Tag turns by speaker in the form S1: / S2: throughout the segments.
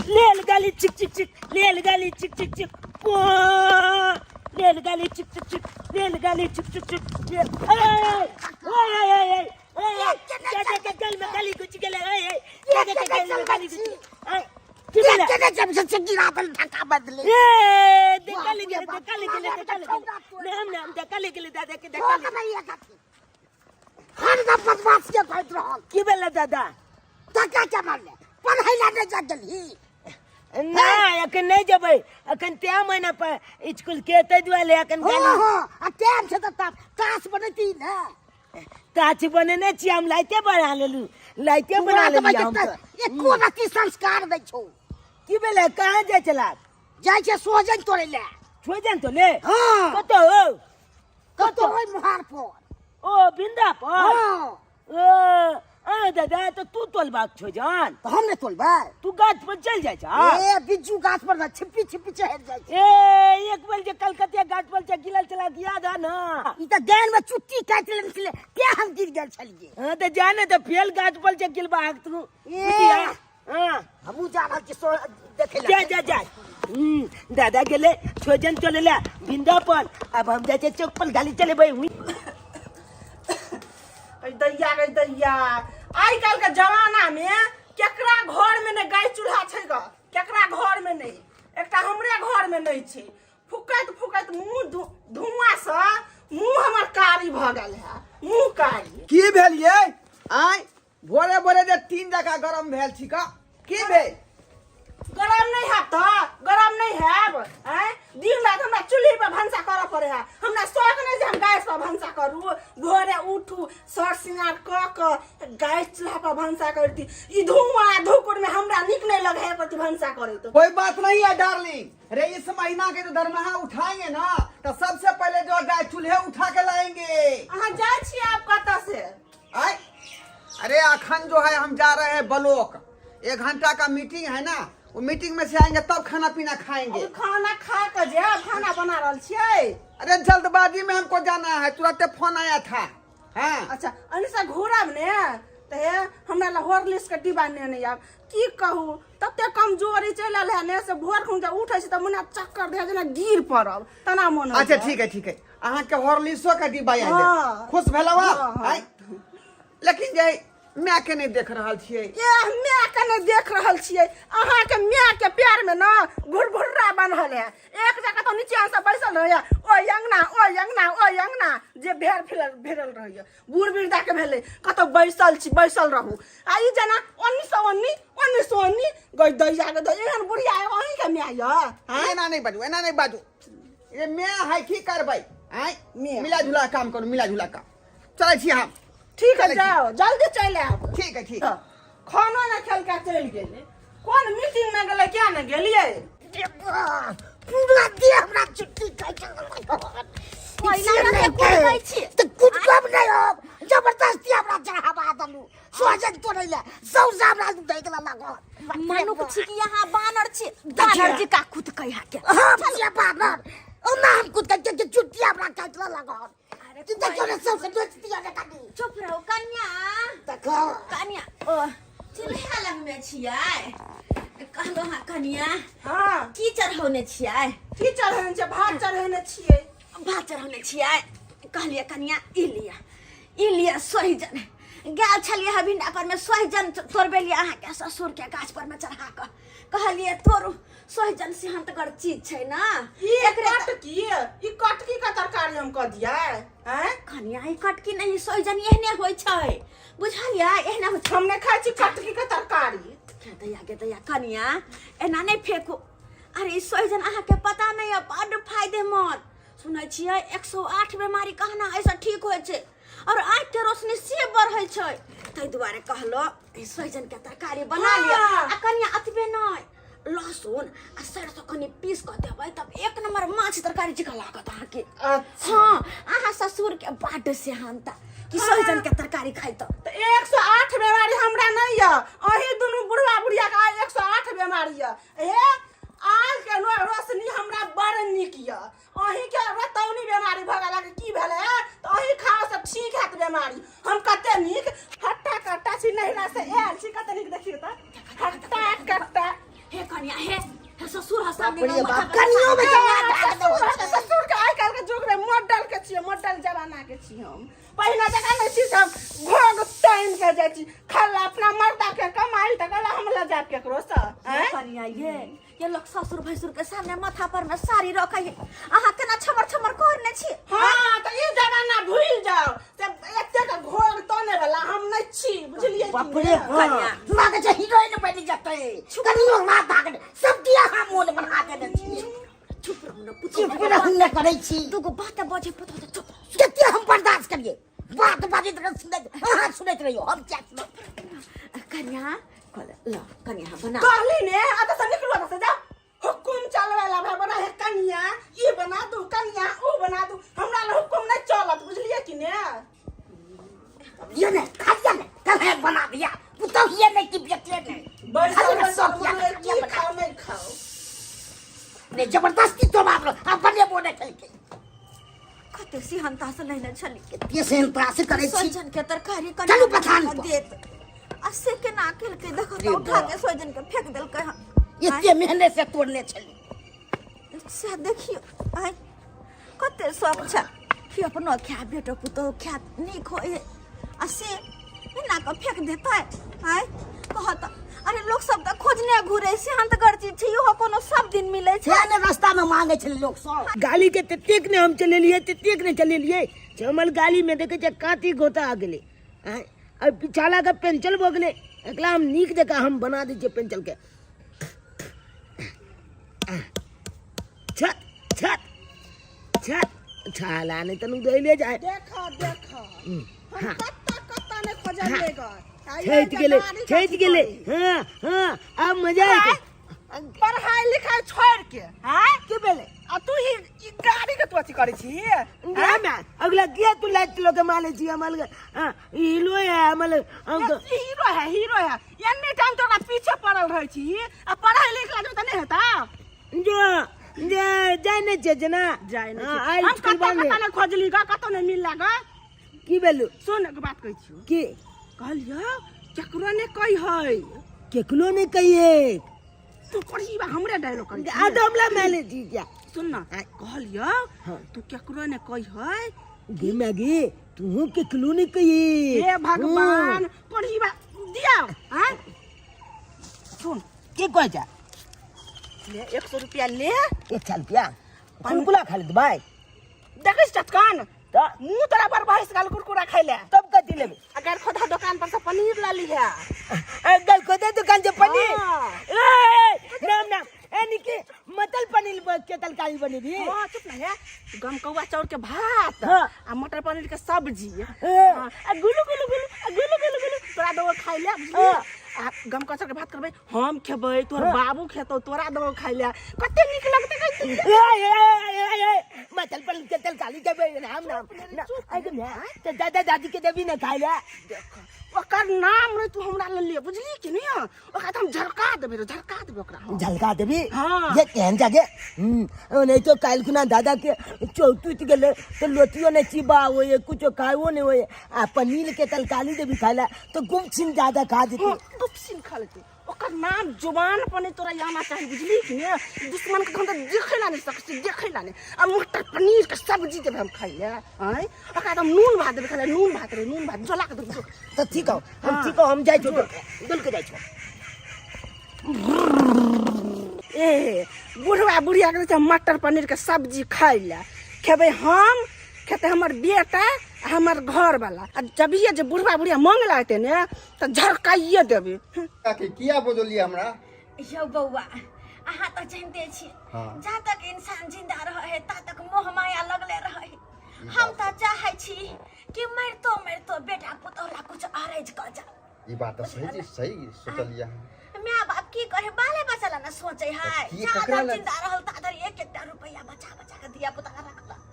S1: लेल गाली चिक चिक चिक लेल गाली चिक चिक चिक पो लेल गाली चिक चिक चिक लेल गाली चिक चिक चिक लेल ए ए ए ए ए दादा के गल में गाली घुस गेलै ए ए दादा के गल में गाली घुस गेलै की भेलै
S2: केने जब से गिरा देल धक्का बदले
S1: ए धक्का लग गेलै धक्का लग गेलै धक्का लग गेलै नहीं हम ना हम धक्का लग गेलै दादा के धक्का लग
S2: हरदम बदमाश के कहैत रहल
S1: की भेलै दादा
S2: धक्का के मारले पढ़ै ला नहि जा गेलही
S1: नहि अखन नहि जेबै अखन तें महीना पर स्कूल के ताहि दुआरे अखन
S2: हो
S1: खाली
S2: हो आ टाइम छै तऽ तब ताश बनेती ने
S1: ताछ बनेने छी हम लाइटे बना लेलू लाइटे बना लेलियै हम तऽ।
S2: एको रत्ती संस्कार नहि छौ
S1: की भेलै कहाँ जाइ छला
S2: जाइ छै सोहजन तोड़ै लए
S1: छोजन तो ले
S2: हँ
S1: कतौ हो
S2: कतौ ओहि मुहार पर
S1: ओ बिंदा पर
S2: हँ
S1: ओ आ दादा तो तू तोलबाक छो जान
S2: तऽ हम नहि तोलबै
S1: तू गाछ पर चल जाइ छा
S2: ए बिज्जू गाछ पर ने छिप्पी छिप्पी चढ़ि जाइ छै
S1: ए एक बेर जे कलकतिया गाछ पर से गिरल चला याद है ना
S2: ई तऽ गान में चुट्टी काटि लेने छलै तें हम गिर गेल छलियै
S1: हाँ तो जा ना तो फेल गाछ पर से गिरबाक तू
S2: ए।
S1: बुझिया हाँ
S2: हमहूँ जा रहल छी सो देखै
S1: जा
S2: लए
S1: जा जा दादा गेले छोजन चले ला बिंदा पर अब हम जाए चौक पर गाली चले भाई
S3: अरे दैया रे दैया आइ काल्हि के जमाना में केकरा घर में नहि गाय चूल्हा छै ग केकरा घर में नहि एकटा हमरे घर में नहि छै फुकैत फुकैत मुंह धुआं से मुंह हमर कारी भऽ गेल है मुंह कारी
S4: की भेल ये आय भोरे भोरे जे तीन जगह गरम भेल छी का की भेल
S3: गरम नहीं हैब तऽ गरम नहीं हैब आँय दिन रात हमरा चूल्ही पर भनसा करऽ पड़े है हमरा शौक नहीं जे हम गैस पर भनसा करू भोरे उठू सर श्रृंगार कऽ कऽ गैस चूल्हा पर भनसा करती ई धुआं धुकुर में हमरा नीक नहीं लगे है प्रति भनसा करैत
S4: कोई बात नहीं है डार्लिंग अरे इस महीना के जो दरमाहा उठाएंगे ना तो सबसे पहले जो गाय चूल्हे उठा के लाएंगे
S3: अहाँ जाइ छियै आब कतऽ से
S4: आय अरे अखन जो है हम जा रहे हैं ब्लॉक एक घंटा का मीटिंग है ना वो मीटिंग में से आएंगे तब खाना पीना खाएंगे
S3: अभी खाना खा कऽ जायब खाना बना रहल छियै
S4: अरे जल्दबाजी में हमको जाना है तुरंत फोन आया था हाँ
S3: अच्छा अनिसा घूरब ने तऽ हे हमरा लए हॉर्लिक्स के डिब्बा नेने आयब की कहू तते कमजोरी चलि आयल है ने से भोर खुन जे उठै छी तऽ मुना चक्कर दे जेना गिर पड़ब तना मन होइए।
S4: अच्छा ठीक है ठीक है अहाँ के हॉर्लिक्सो के डिब्बा आयल
S3: हाँ।
S4: खुश भेलौ
S3: हाँ, हाँ।
S4: आय लेकिन जे माय के नहि देख रहल छियै
S3: ए माय के नहि देख रहल छियै अहाँके माय के प्यार में न घुरघुर्रा बन्हल है एक जगह तो नीचे से बैसल रहैया ओ अंगना ओ अंगना ओ अंगना जे भेड़ फिरल भेड़ल रहैया बूढ़ वृद्धा के भेलै कतौ बैसल छी बैसल रहू आ ई जेना ओन्नी से ओन्नी ओन्नी से ओन्नी गई दैया के दै एहन बुढ़िया एगो अहीं के माय यऽ आँय?
S4: एना नहि बाजू एना नहि बाजू ये माय है की करबै आँय
S3: माय।
S4: मिला जुला काम करू मिला जुला काम चलै छी हम
S3: ठीक है
S4: चलै छी।
S3: जाओ जल्दी चलि आयब
S4: ठीक है ठीक
S3: तऽ खानो नहि खेलका चलि गेलै कोन मीटिंग में गेलै किया ने गेलियै
S2: पूरा देह हमरा चुट्टी काटि
S5: कोयला रखे कुदकै छी।
S2: तऽ कुदकब नहि हम जबरदस्ती हमरा चढ़ावा देलू सोहजन तोड़ै लए सौसा हमरा दै गेला लागल
S5: मनुख छी कि यहाँ बानर छी बानर जी का कुदकै हा के
S2: हम छियै बानर ओना हम कुदकै के चुट्टी हमरा काटि लागल
S5: अरे
S2: तू देखियो ने सौसे नोचि दियौ ने कनी
S5: चुप रहू कन्या
S2: देखो
S5: कन्या ओ चूल्हा लगमे छियै कहलहुँ हँ कन्या
S3: हँ
S5: की चढ़ौने छियै
S3: की चढ़ेने छियै भात चढ़ेने छियै
S5: भात चढ़ौने छियै कहलियै कन्या ई लिअ ई लिअ सोहिजन गेल छलियै हँ भिंडा पर मे सोहिजन तोड़बेलियै अहाँके ससुरके गाछ पर मे चढ़ा कऽ कहलियै तोड़ू सोहिजन सेहन्तगर चीज छै ने
S3: ई
S5: एकरे तऽ-
S3: कटकी ई कटकी के तरकारी हम कऽ दियै आँय
S5: कनिया ई कटकी नहि सोहिजन एहने होइ छै बुझलियै एहने होइ छै
S3: हम नहि खाइ छी कटकी के तरकारी
S5: के दैया के दैया कनिया एना नहि फेकू अरे ई सोहिजन अहाँके पता नहि यऽ बड्ड फायदेमंद सुनै छियै 108 बीमारी कहना एहिसँ ठीक होइ छै और आँखि के रोशनी से बढ़ै छै ताहि दुआरे कहलो ई सोहिजन के तरकारी बना लिअ
S3: हाँ।
S5: आ कनिया एतबे नहि लहसुन आ सरसों कनि पीस कऽ देबै तब एक नंबर माछ तरकारी जकाँ लागत अहाँके
S3: अच्छा
S5: हाँ अहाँ ससुर के बड्ड सेहनता कि सोहिजन के तरकारी खाइ तऽ
S3: तऽ 108 बीमारी हमरा नहि यऽ अहीं दुनू बुढ़वा बुढ़िया के आइ 108 बीमारी यऽ हे आँख के रोशनी हमरा बड़ नीक यऽ अहीं के रतौनी बीमारी भऽ गेल अहाँके की भेलै हे तऽ अहीं खाओ से ठीक हैत बीमारी हम कते नीक हट्टा कट्टा छी नैहरा से आयल छी कते नीक देखियौ तऽ हट्टा कट्टा
S5: हे कनिया कनिया हे हे ससुर ह सामने
S2: बाप रे
S5: में
S2: बाप,
S5: माथा पर
S2: कनियो में
S5: साड़ी-
S2: जमा दाग दो
S3: ससुर के आइ काल्हि के युग में मॉडल के छियै मॉडल जमाना के छी हम पहिने जकाँ नहि छी हम घोघ तानि के जाइ छी खाला अपना मर्दा के कमाई तऽ गला हम लऽ जायब केकरो से आँय?
S5: कनिया ये ये लोग ससुर भैंसुर के सामने माथा पर में साड़ी रखे है अहाँ केना छमर छमर करने छी
S3: हाँ तऽ ई जमाना भूलि जाओ से एतेक घोघ ताने वाला हम नहि छी बुझलियै कि
S2: बाप रे
S3: नहि?
S2: बाप लागे छै हीरोइन बनि जेतै कनियो ना दाग सब दिया हम मोन बना देने छी
S5: चुप रहू ना पुतोह
S2: चुप रहू ने करै छी
S5: दूगो बात बजे पुतोह तऽ चुप
S2: कते हम बर्दाश्त करिए बात बाजैत रह सुनैत अहाँ सुनैत रहियो हम क्या सुनब
S5: कन्या कहल ल कन्या बना
S3: कहली ने आ तऽ निकलू एतऽ से जाओ हुकुम चलबै ला भाई बना हे कनिया ई बना दू कनिया ऊ बना दू हमरा ला हुकुम नहीं चलत बुझलिए कि ने
S2: ये ने खाइए ने कल है बना दिया पुतोह ये ने कि बेटे ने
S3: बैसल
S2: खाली ने
S3: बैसल
S2: सब किया
S3: बुझलिए
S2: किया
S3: की
S2: बना
S3: खाओ नहीं खाओ
S2: ने जबरदस्ती तो बाप रे अपने बोने खेलके
S5: कते सिहनता से लेने छली
S2: कते सेहनता से करै छी
S5: सोहजन के तरकारी कनि
S2: चलू पठान पर।
S5: देत आ से केना केलकै देखो
S2: अरे
S5: तऽ उठा
S2: बाप।
S5: के सोहजन के फेंक देलकै हन
S2: एते मेहनत से तोड़ने छली
S5: से देखियो आय कते शौक छै कि अपनो खाय बेटो पुतोह खायत नीक होइ है आ से एना कऽ फेंक देतै आय कहत अरे लोक सब तऽ खोजने घुरे सेहन्तगर चीज छै इहो कोनो सब दिन मिलै छै
S2: छै ने रास्ता में मांगे छलै लोक सब
S1: गाली के ततेक ने हम चलेलियै ततेक ने चलेलियै से हमर गाली में देखै छियै काँटी गोता आ गेलै आँय, आ पिछाला के पेंचल भऽ गेलै एकरा हम नीक जकाँ हम बना दै छियै पेंचल के छत छत छत छाला नहि तनु दैले जाय
S3: देखा देखा हम कत्ता कत्ता नहि खोजलियै ग
S1: छठि गेलै छठि गेलै हाँ हाँ आब मजा आयतै
S3: पढ़ाई लिखाई छोड़ के
S1: हाँ की भेलै
S3: आ तू ही ई गाड़ी के तू अथी करै छी
S1: ना अगला किया तू लाइट लोग माले छी हमारे हाँ हीरो है हमारे हम तो
S3: हीरो है हीरो है एनी टाइम तोरा पीछे पड़ल रहै छी आ पढ़ाई लिखला तऽ नहि हेता
S1: जो जे जाय नहि छियै जेना
S3: जाय नहि
S1: हाँ,
S3: छियै।
S1: आयल
S3: हम
S1: स्कूल
S3: कतऽ
S1: बंद
S3: कतऽ नहि खोजली ग कतौ नहि मिलला ग
S1: की भेलू
S3: सुन एगो बात कहै छियौ
S1: की
S3: कहलियौ केकरो नहि कही है
S1: केकरो नहि कहिए
S3: तू पढ़ी बा हमरे डायलॉग करी
S1: आ तो हमला माले जी क्या
S3: सुन ना कहलियौ
S1: हाँ।
S3: तू केकरो नहि कही है
S1: गे मैगी तू केकरो नहीं कहिए
S3: हे भगवान पढ़ी बा दिया हां सुन
S1: के कह जा
S3: ले 100 रुपया ले
S1: 100 रुपया कुलकुला खा ले भाई
S3: देखै छी चटकन
S1: तो
S3: मुंह तोरा पर बहस गाल कुरकुरा खाइ ले
S1: तब कथी लेबे
S3: अगर खोदा दुकान पर से पनीर ला लिहे
S1: अगर खोदा दुकान से पनीर
S3: हाँ।
S1: ए नाम नाम ए निके मतल पनीर के तरकारी बनी थी
S3: हाँ चुप ना है गमकौआ चाउर के भात
S1: हाँ।
S3: आ मटर पनीर के सब्जी
S1: हाँ।
S3: हाँ, आ गुलू गुलू गुलू आ गुलू गुलू गुलू तोरा देबो खाइ ले बुझलिही
S1: हाँ।
S3: आ गमकौआ चाउर के भात करबै हम खेबै तोहर बाबू खेतौ तोरा देबो खाइ ले कते नीक लगतै कहै
S1: ए ए ए ए ए मतल पनीर के तरकारी के बे नाम नाम ना अरे ना तो दादा दादी के देबी ना खाइ ले
S3: ओकर नाम रे तू हमरा ले ले बुझली कि नहीं ओकरा तऽ हम झरका देबै रे झरका देबै ओकरा हम।
S1: झलका देबी
S3: हाँ।
S1: ये केहन जागे नहीं तो काल्हि खुना दादा के चौतुत गेले तो लोटियो नहीं चिबा होए कुछो खाओ नहीं होए आ पनीर के तरकारी देबी खाए ला तो गुम छिन ज्यादा खा देती
S3: हाँ, गुपसिन खा लेते ओकर नाम जुबान पर नहीं तोरा आना चाही बुझली कि ने दुश्मन के हम तऽ देखै ला नहीं सकै छी देखै ला नहीं आ मटर पनीर के सब्जी देबै हम खाइ ले आँय ओकरा तऽ हम नून भात देबै खाइ ले नून भात रे नून भात जला के देबै
S1: तो ठीक हो हम ठीक हो हम जाइ छो डोल के जाइ छो
S3: ए बुढ़वा बुढ़िया के छै मटर पनीर के सब्जी खाइ ले खेबै हम खेतै हमर बेटा आ हमर घरवाला आ जभिये जे बुढ़वा बुढ़िया मांग लागतै ने तऽ झरकाइए देबै
S4: काकी किया बजलियै हमरा
S5: यौ बौआ अहाँ तऽ जानते छी
S4: हाँ।
S5: जा तक इंसान जिंदा रहे है ता तक मोह माया लगले रहे है हम तऽ चाहे छी कि मरितो मरितो बेटा पुतोह ला कुछ अरज कऽ जा
S4: ई बात तऽ सही सही सोचलियै अहाँ
S5: माय बाप की करे बाले बच्चा ला ना सोचे है
S4: की
S5: जा
S4: ककरा
S5: तक
S4: ला-
S5: जिंदा रहल ता धरि एक एकटा रुपया बचा बचा के धिया पुता ला रखल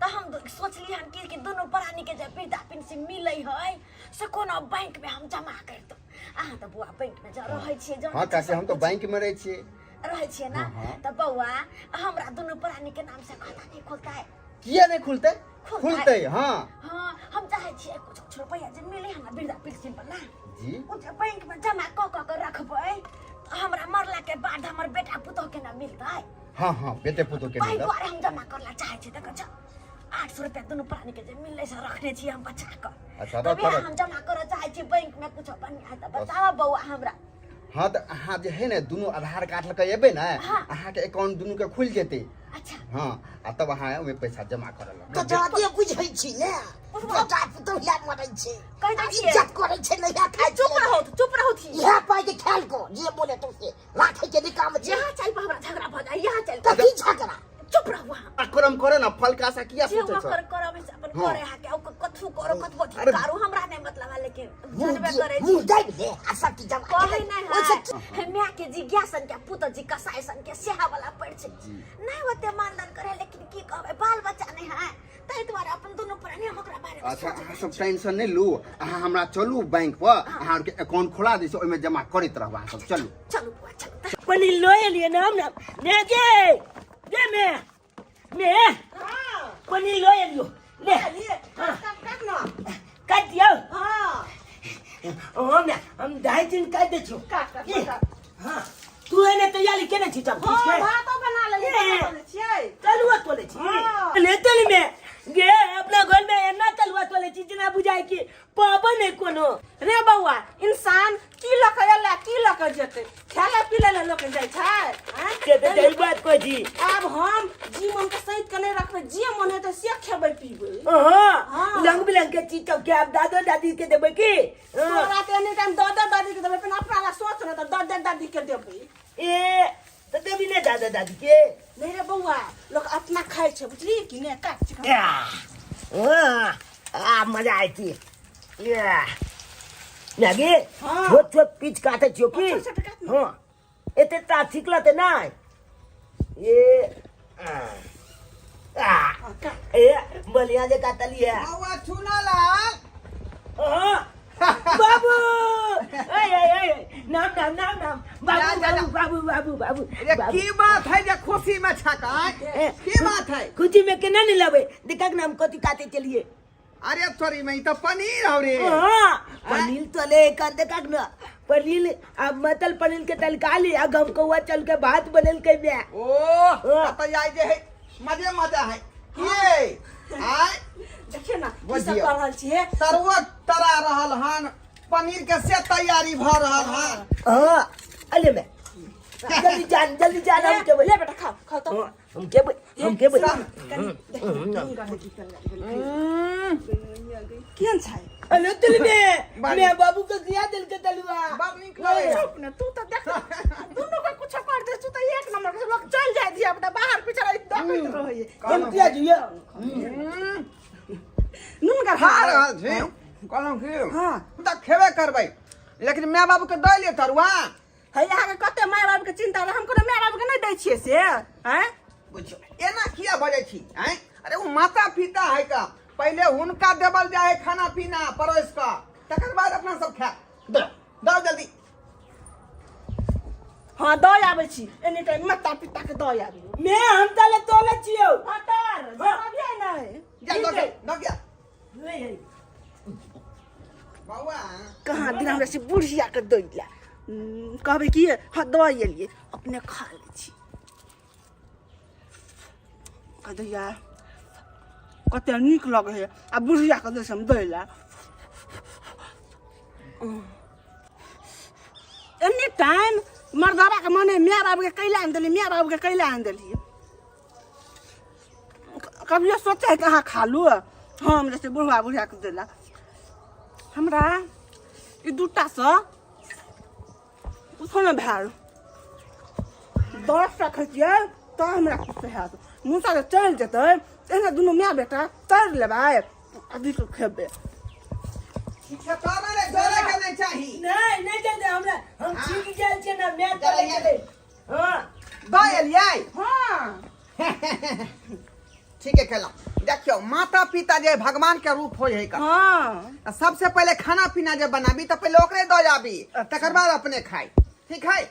S5: तऽ हम सोचली हन कि दुनू प्राणी के जे वृद्धा पेंशन मिलै है से कोनो बैंक में हम जमा कर दो अहाँ तऽ बौआ बैंक में जा रहै छियै जानै
S4: हाँ
S5: छियै
S4: काकी हम
S5: सब
S4: तऽ
S5: कुछ।
S4: बैंक में रहै छियै
S5: रहै छियै ना
S4: हाँ, हाँ।
S5: तऽ बौआ हमरा दुनू प्राणी के नाम से खाता नहीं खुलता है
S4: किया नहीं खुलतै
S5: खुलतै।
S4: खुलतै हाँ
S5: हाँ हम चाहै छियै कुछ कुछ रुपैआ जे मिले हमरा वृद्धा पेंशन वाला
S4: जी
S5: ओ जे बैंक में जमा कऽ कऽ के रखबै तऽ हमरा मरला के बाद हमरा मिलतै?
S6: हाँ हाँ, बेटे पुतोह के
S5: ताहि
S6: मिलत।
S5: दुआरे हम जमा कर ला चाहै छी। देखै छ, 800 रुपया दुनू प्राणी के जे मिललै से रखने छी हम बचा कऽ।
S6: अच्छा,
S5: तबे
S6: रख, रख।
S5: हम जमा करऽ चाहै छी बैंक में, कुछो बढ़िया तऽ बचाबऽ बौआ हमरा।
S6: हाँ, तऽ अहाँ जे है ने दुनू आधार कार्ड लऽ कऽ एबै ने, अहाँके अकाउंट दुनू के खुलि जेतै।
S5: अच्छा।
S6: हाँ, आ तब अहाँ ओहिमे पैसा जमा करऽ लगबै।
S2: तऽ जादे बुझै छी ने, बेटा पुतोह या मरै छै,
S5: कहि दै छियै।
S2: इज्जत करै छै, नहि खाइ
S3: चुप
S2: छै।
S3: रहू, चुप रहू थी।
S2: इएह पाइ के ख्याल को जे बोले तो से राखै के नहि काम छै।
S5: यहाँ चल पर हमरा झगड़ा भऽ जाय, यहाँ चल।
S2: कथी झगड़ा?
S5: चुप रहू अहाँ।
S6: करम करे ना, फल का आशा किया
S5: जे
S6: सोचै
S5: ओकर
S6: छ?
S5: करब से अपन
S6: हाँ।
S5: करे हा के कथू करो, कथबो
S6: अरे-
S5: धिकारू, हमरा नहीं मतलब है, लेकिन
S2: मुँह
S5: जानबे
S2: दे-
S5: करे छी।
S2: मुँह दाबि दे आ सब चीज जमा
S5: कहै
S2: के
S5: नहीं
S2: ओहिसँ
S5: है हे माय के जिज्ञासन के पुत जी कसाई सन के सेहा वाला पड़ छै, नहीं ओते मानदान करे, लेकिन की कहबै, बाल बच्चा नहीं है, ताहि दुआरे अपन दुनू प्राणी हम ओकरा बारे में
S6: अच्छा,
S5: सोचै
S6: अहाँ सब टेंशन नहि लू, अहाँ हमरा चलू बैंक पर, अहाँ आरके अकाउंट खोला दै छी, ओहिमे जमा करैत रहब अहाँ सब। चलू
S5: चलू बुआ, चलू तऽ।
S1: पनीर लो एलियै ना हम ना ने गे गे मे मे पनीर लो एलियो ले।
S3: लिए, काट काट ना।
S1: काट दियौ।
S3: हाँ।
S1: हम ने हम ढाई दिन काट दै छियौ।
S3: काट, काट,
S1: की?
S3: काट।
S1: हाँ, तू एने तैयारी केने छी सब
S3: हाँ,
S1: किछ के?
S3: भातो बना लेलियै,
S1: ए।
S3: बना लै छियै।
S1: तलुआ तोले छी?
S3: हाँ।
S1: ले तल में गे अपना घर में एना तलुआ तोले छी जेना बुझाय कि पाबन है कोनो।
S3: रे बौआ, इंसान की लऽ कऽ एलै, की लऽ कऽ जेतै? खाय पीले लए लोक जाइ छै, आँय?
S1: से तऽ सही बात कहै छी।
S3: आब हम जी मन के सहित के नहि रखबै, जे मन हेतै से खेबै पीबै।
S1: हाँ।
S3: हाँ।
S1: रंग बिरंग के चीज सब के आब दादो दादी के देबै की? हाँ।
S3: तोरा तऽ एनी टाइम दादा दादी के देबै, पहिने अपना लए सोच ने, तऽ दादा दादी के देबै।
S1: ए तऽ देबी ने दादा दादी के?
S3: नहि रे बौआ, लोक अपना खाइ छै, बुझली कि नहि? काट चिकन।
S1: आ, आ मजा आती मैगी।
S3: हाँ।
S1: छोट छोट पीच काटे छियो की?
S3: छोट छोट काट ने।
S1: हाँ, एते ता ठीक लगते नहीं ये आ, आ,
S3: हाँ, काट।
S1: ए बढ़िया जे काटली है।
S4: बौआ चुनालाल।
S1: हाँ, बाबू, ए ए ए, नाम नाम नाम नाम बाबू।
S4: जा, जा।
S1: बाबू बाबू बाबू बाबू।
S4: अरे
S1: बाबू।
S4: की बात है जे खुशी में छकाय?
S1: ए,
S4: की बात है?
S1: खुशी में केना नहीं लबे? देखा नाम कथी काटे चलिए।
S4: अरे तोरी में ई तो पनीर हो रे।
S1: हाँ, पनीर तले कर देखा ना, पनीर आ मतल पनीर के तलका ली आ गमकौआ चल के भात बनल के बे।
S4: ओ
S1: हाँ।
S4: तो आई जे है मजे मजा है की आय।
S3: देखियौ ने की सब
S4: बुझियौ।
S3: कऽ रहल छियै।
S4: तरुआ तरा रहल हन, पनीर के से तैयारी भ रहल हन।
S1: हाँ, अले में जल्दी जान, जल्दी जान, हम के
S3: ले बेटा, खाओ खाओ तो।
S1: हाँ, हम के हम के
S3: कनि देखियौ ने, कनि रहै की केहन छै?
S1: अले दिल में
S4: बड़-
S1: मैं बाबू के दिया दिल के तलुआ।
S4: बड़ नीक लगैया।
S3: चुप ने तू, तऽ देख दुनू के कुछो कर दे तू तऽ एक नंबर के लोग चल जाय धिया पुता बाहर पीछा देखैत रहै।
S1: हम किया जियो?
S3: नून
S4: खा रहल छी, कहलहुँ की,
S3: हाँ।
S4: हम तऽ खेबे करबै, लेकिन माय बाबू के दऽ लिअ तरुआ।
S3: है, अहाँके कते माय बाप के चिंता रहै, हम कोनो माय बाप के नहि दै छियै से आँय?
S4: बुझियौ, एना किया बजै छी आँय? अरे ओ माता पिता है का, पहिले हुनका देवल जाय है खाना पीना परोस कऽ, तकर बाद अपना सब खायब। दो दो जल्दी।
S3: हाँ, दऽ आबै छी, एनी टाइम माता पिता के दऽ आबी।
S1: मैं हम ताले तोले छियो।
S3: हाँ, तर जवाब नहि।
S4: जा दऽ के दऽ के
S1: नहीं है।
S4: बौआ
S3: कहाँ दिन हमरा से बुढ़िया के दै ला कहबै की, हाँ दऽ एलियै, अपने खा लै छी। कह दैया कते नीक लगै है, आ बुढ़िया के दै हम दै ला। एनी टाइम मर्दाबा के मने माय बाबू के कैला आनि देलियै, माय बाबू के कैला आनि देलियै। कभियो सोचे है कि अहाँ खा लू, हम जैसे बुढ़वा बुढ़िया के देला। हमरा ई दूटा सँ कुछो नहि भेल, 10 टा खैतियै तऽ हमरा किछु हैत। मुसा जे चलि जेतै, एहिना दुनू माय बेटा तर लेबै, अधिक खेबै।
S4: खेतामे रे जोरे के नहीं चाही।
S1: नहीं नहीं चलते हमरा, हम सीख गेल छियै ना, मैं तोले गेलै। हाँ।
S4: दऽ एलियै?
S3: हाँ।
S4: ठीक है केलहुँ। देखियौ, माता पिता जे भगवान के रूप होइ है का,
S3: हाँ।
S4: आ सबसे पहिले खाना पीना जे बनाबी तऽ पहिले ओकरे दऽ आबी, तकर बाद अपने खाइ। ठीक है,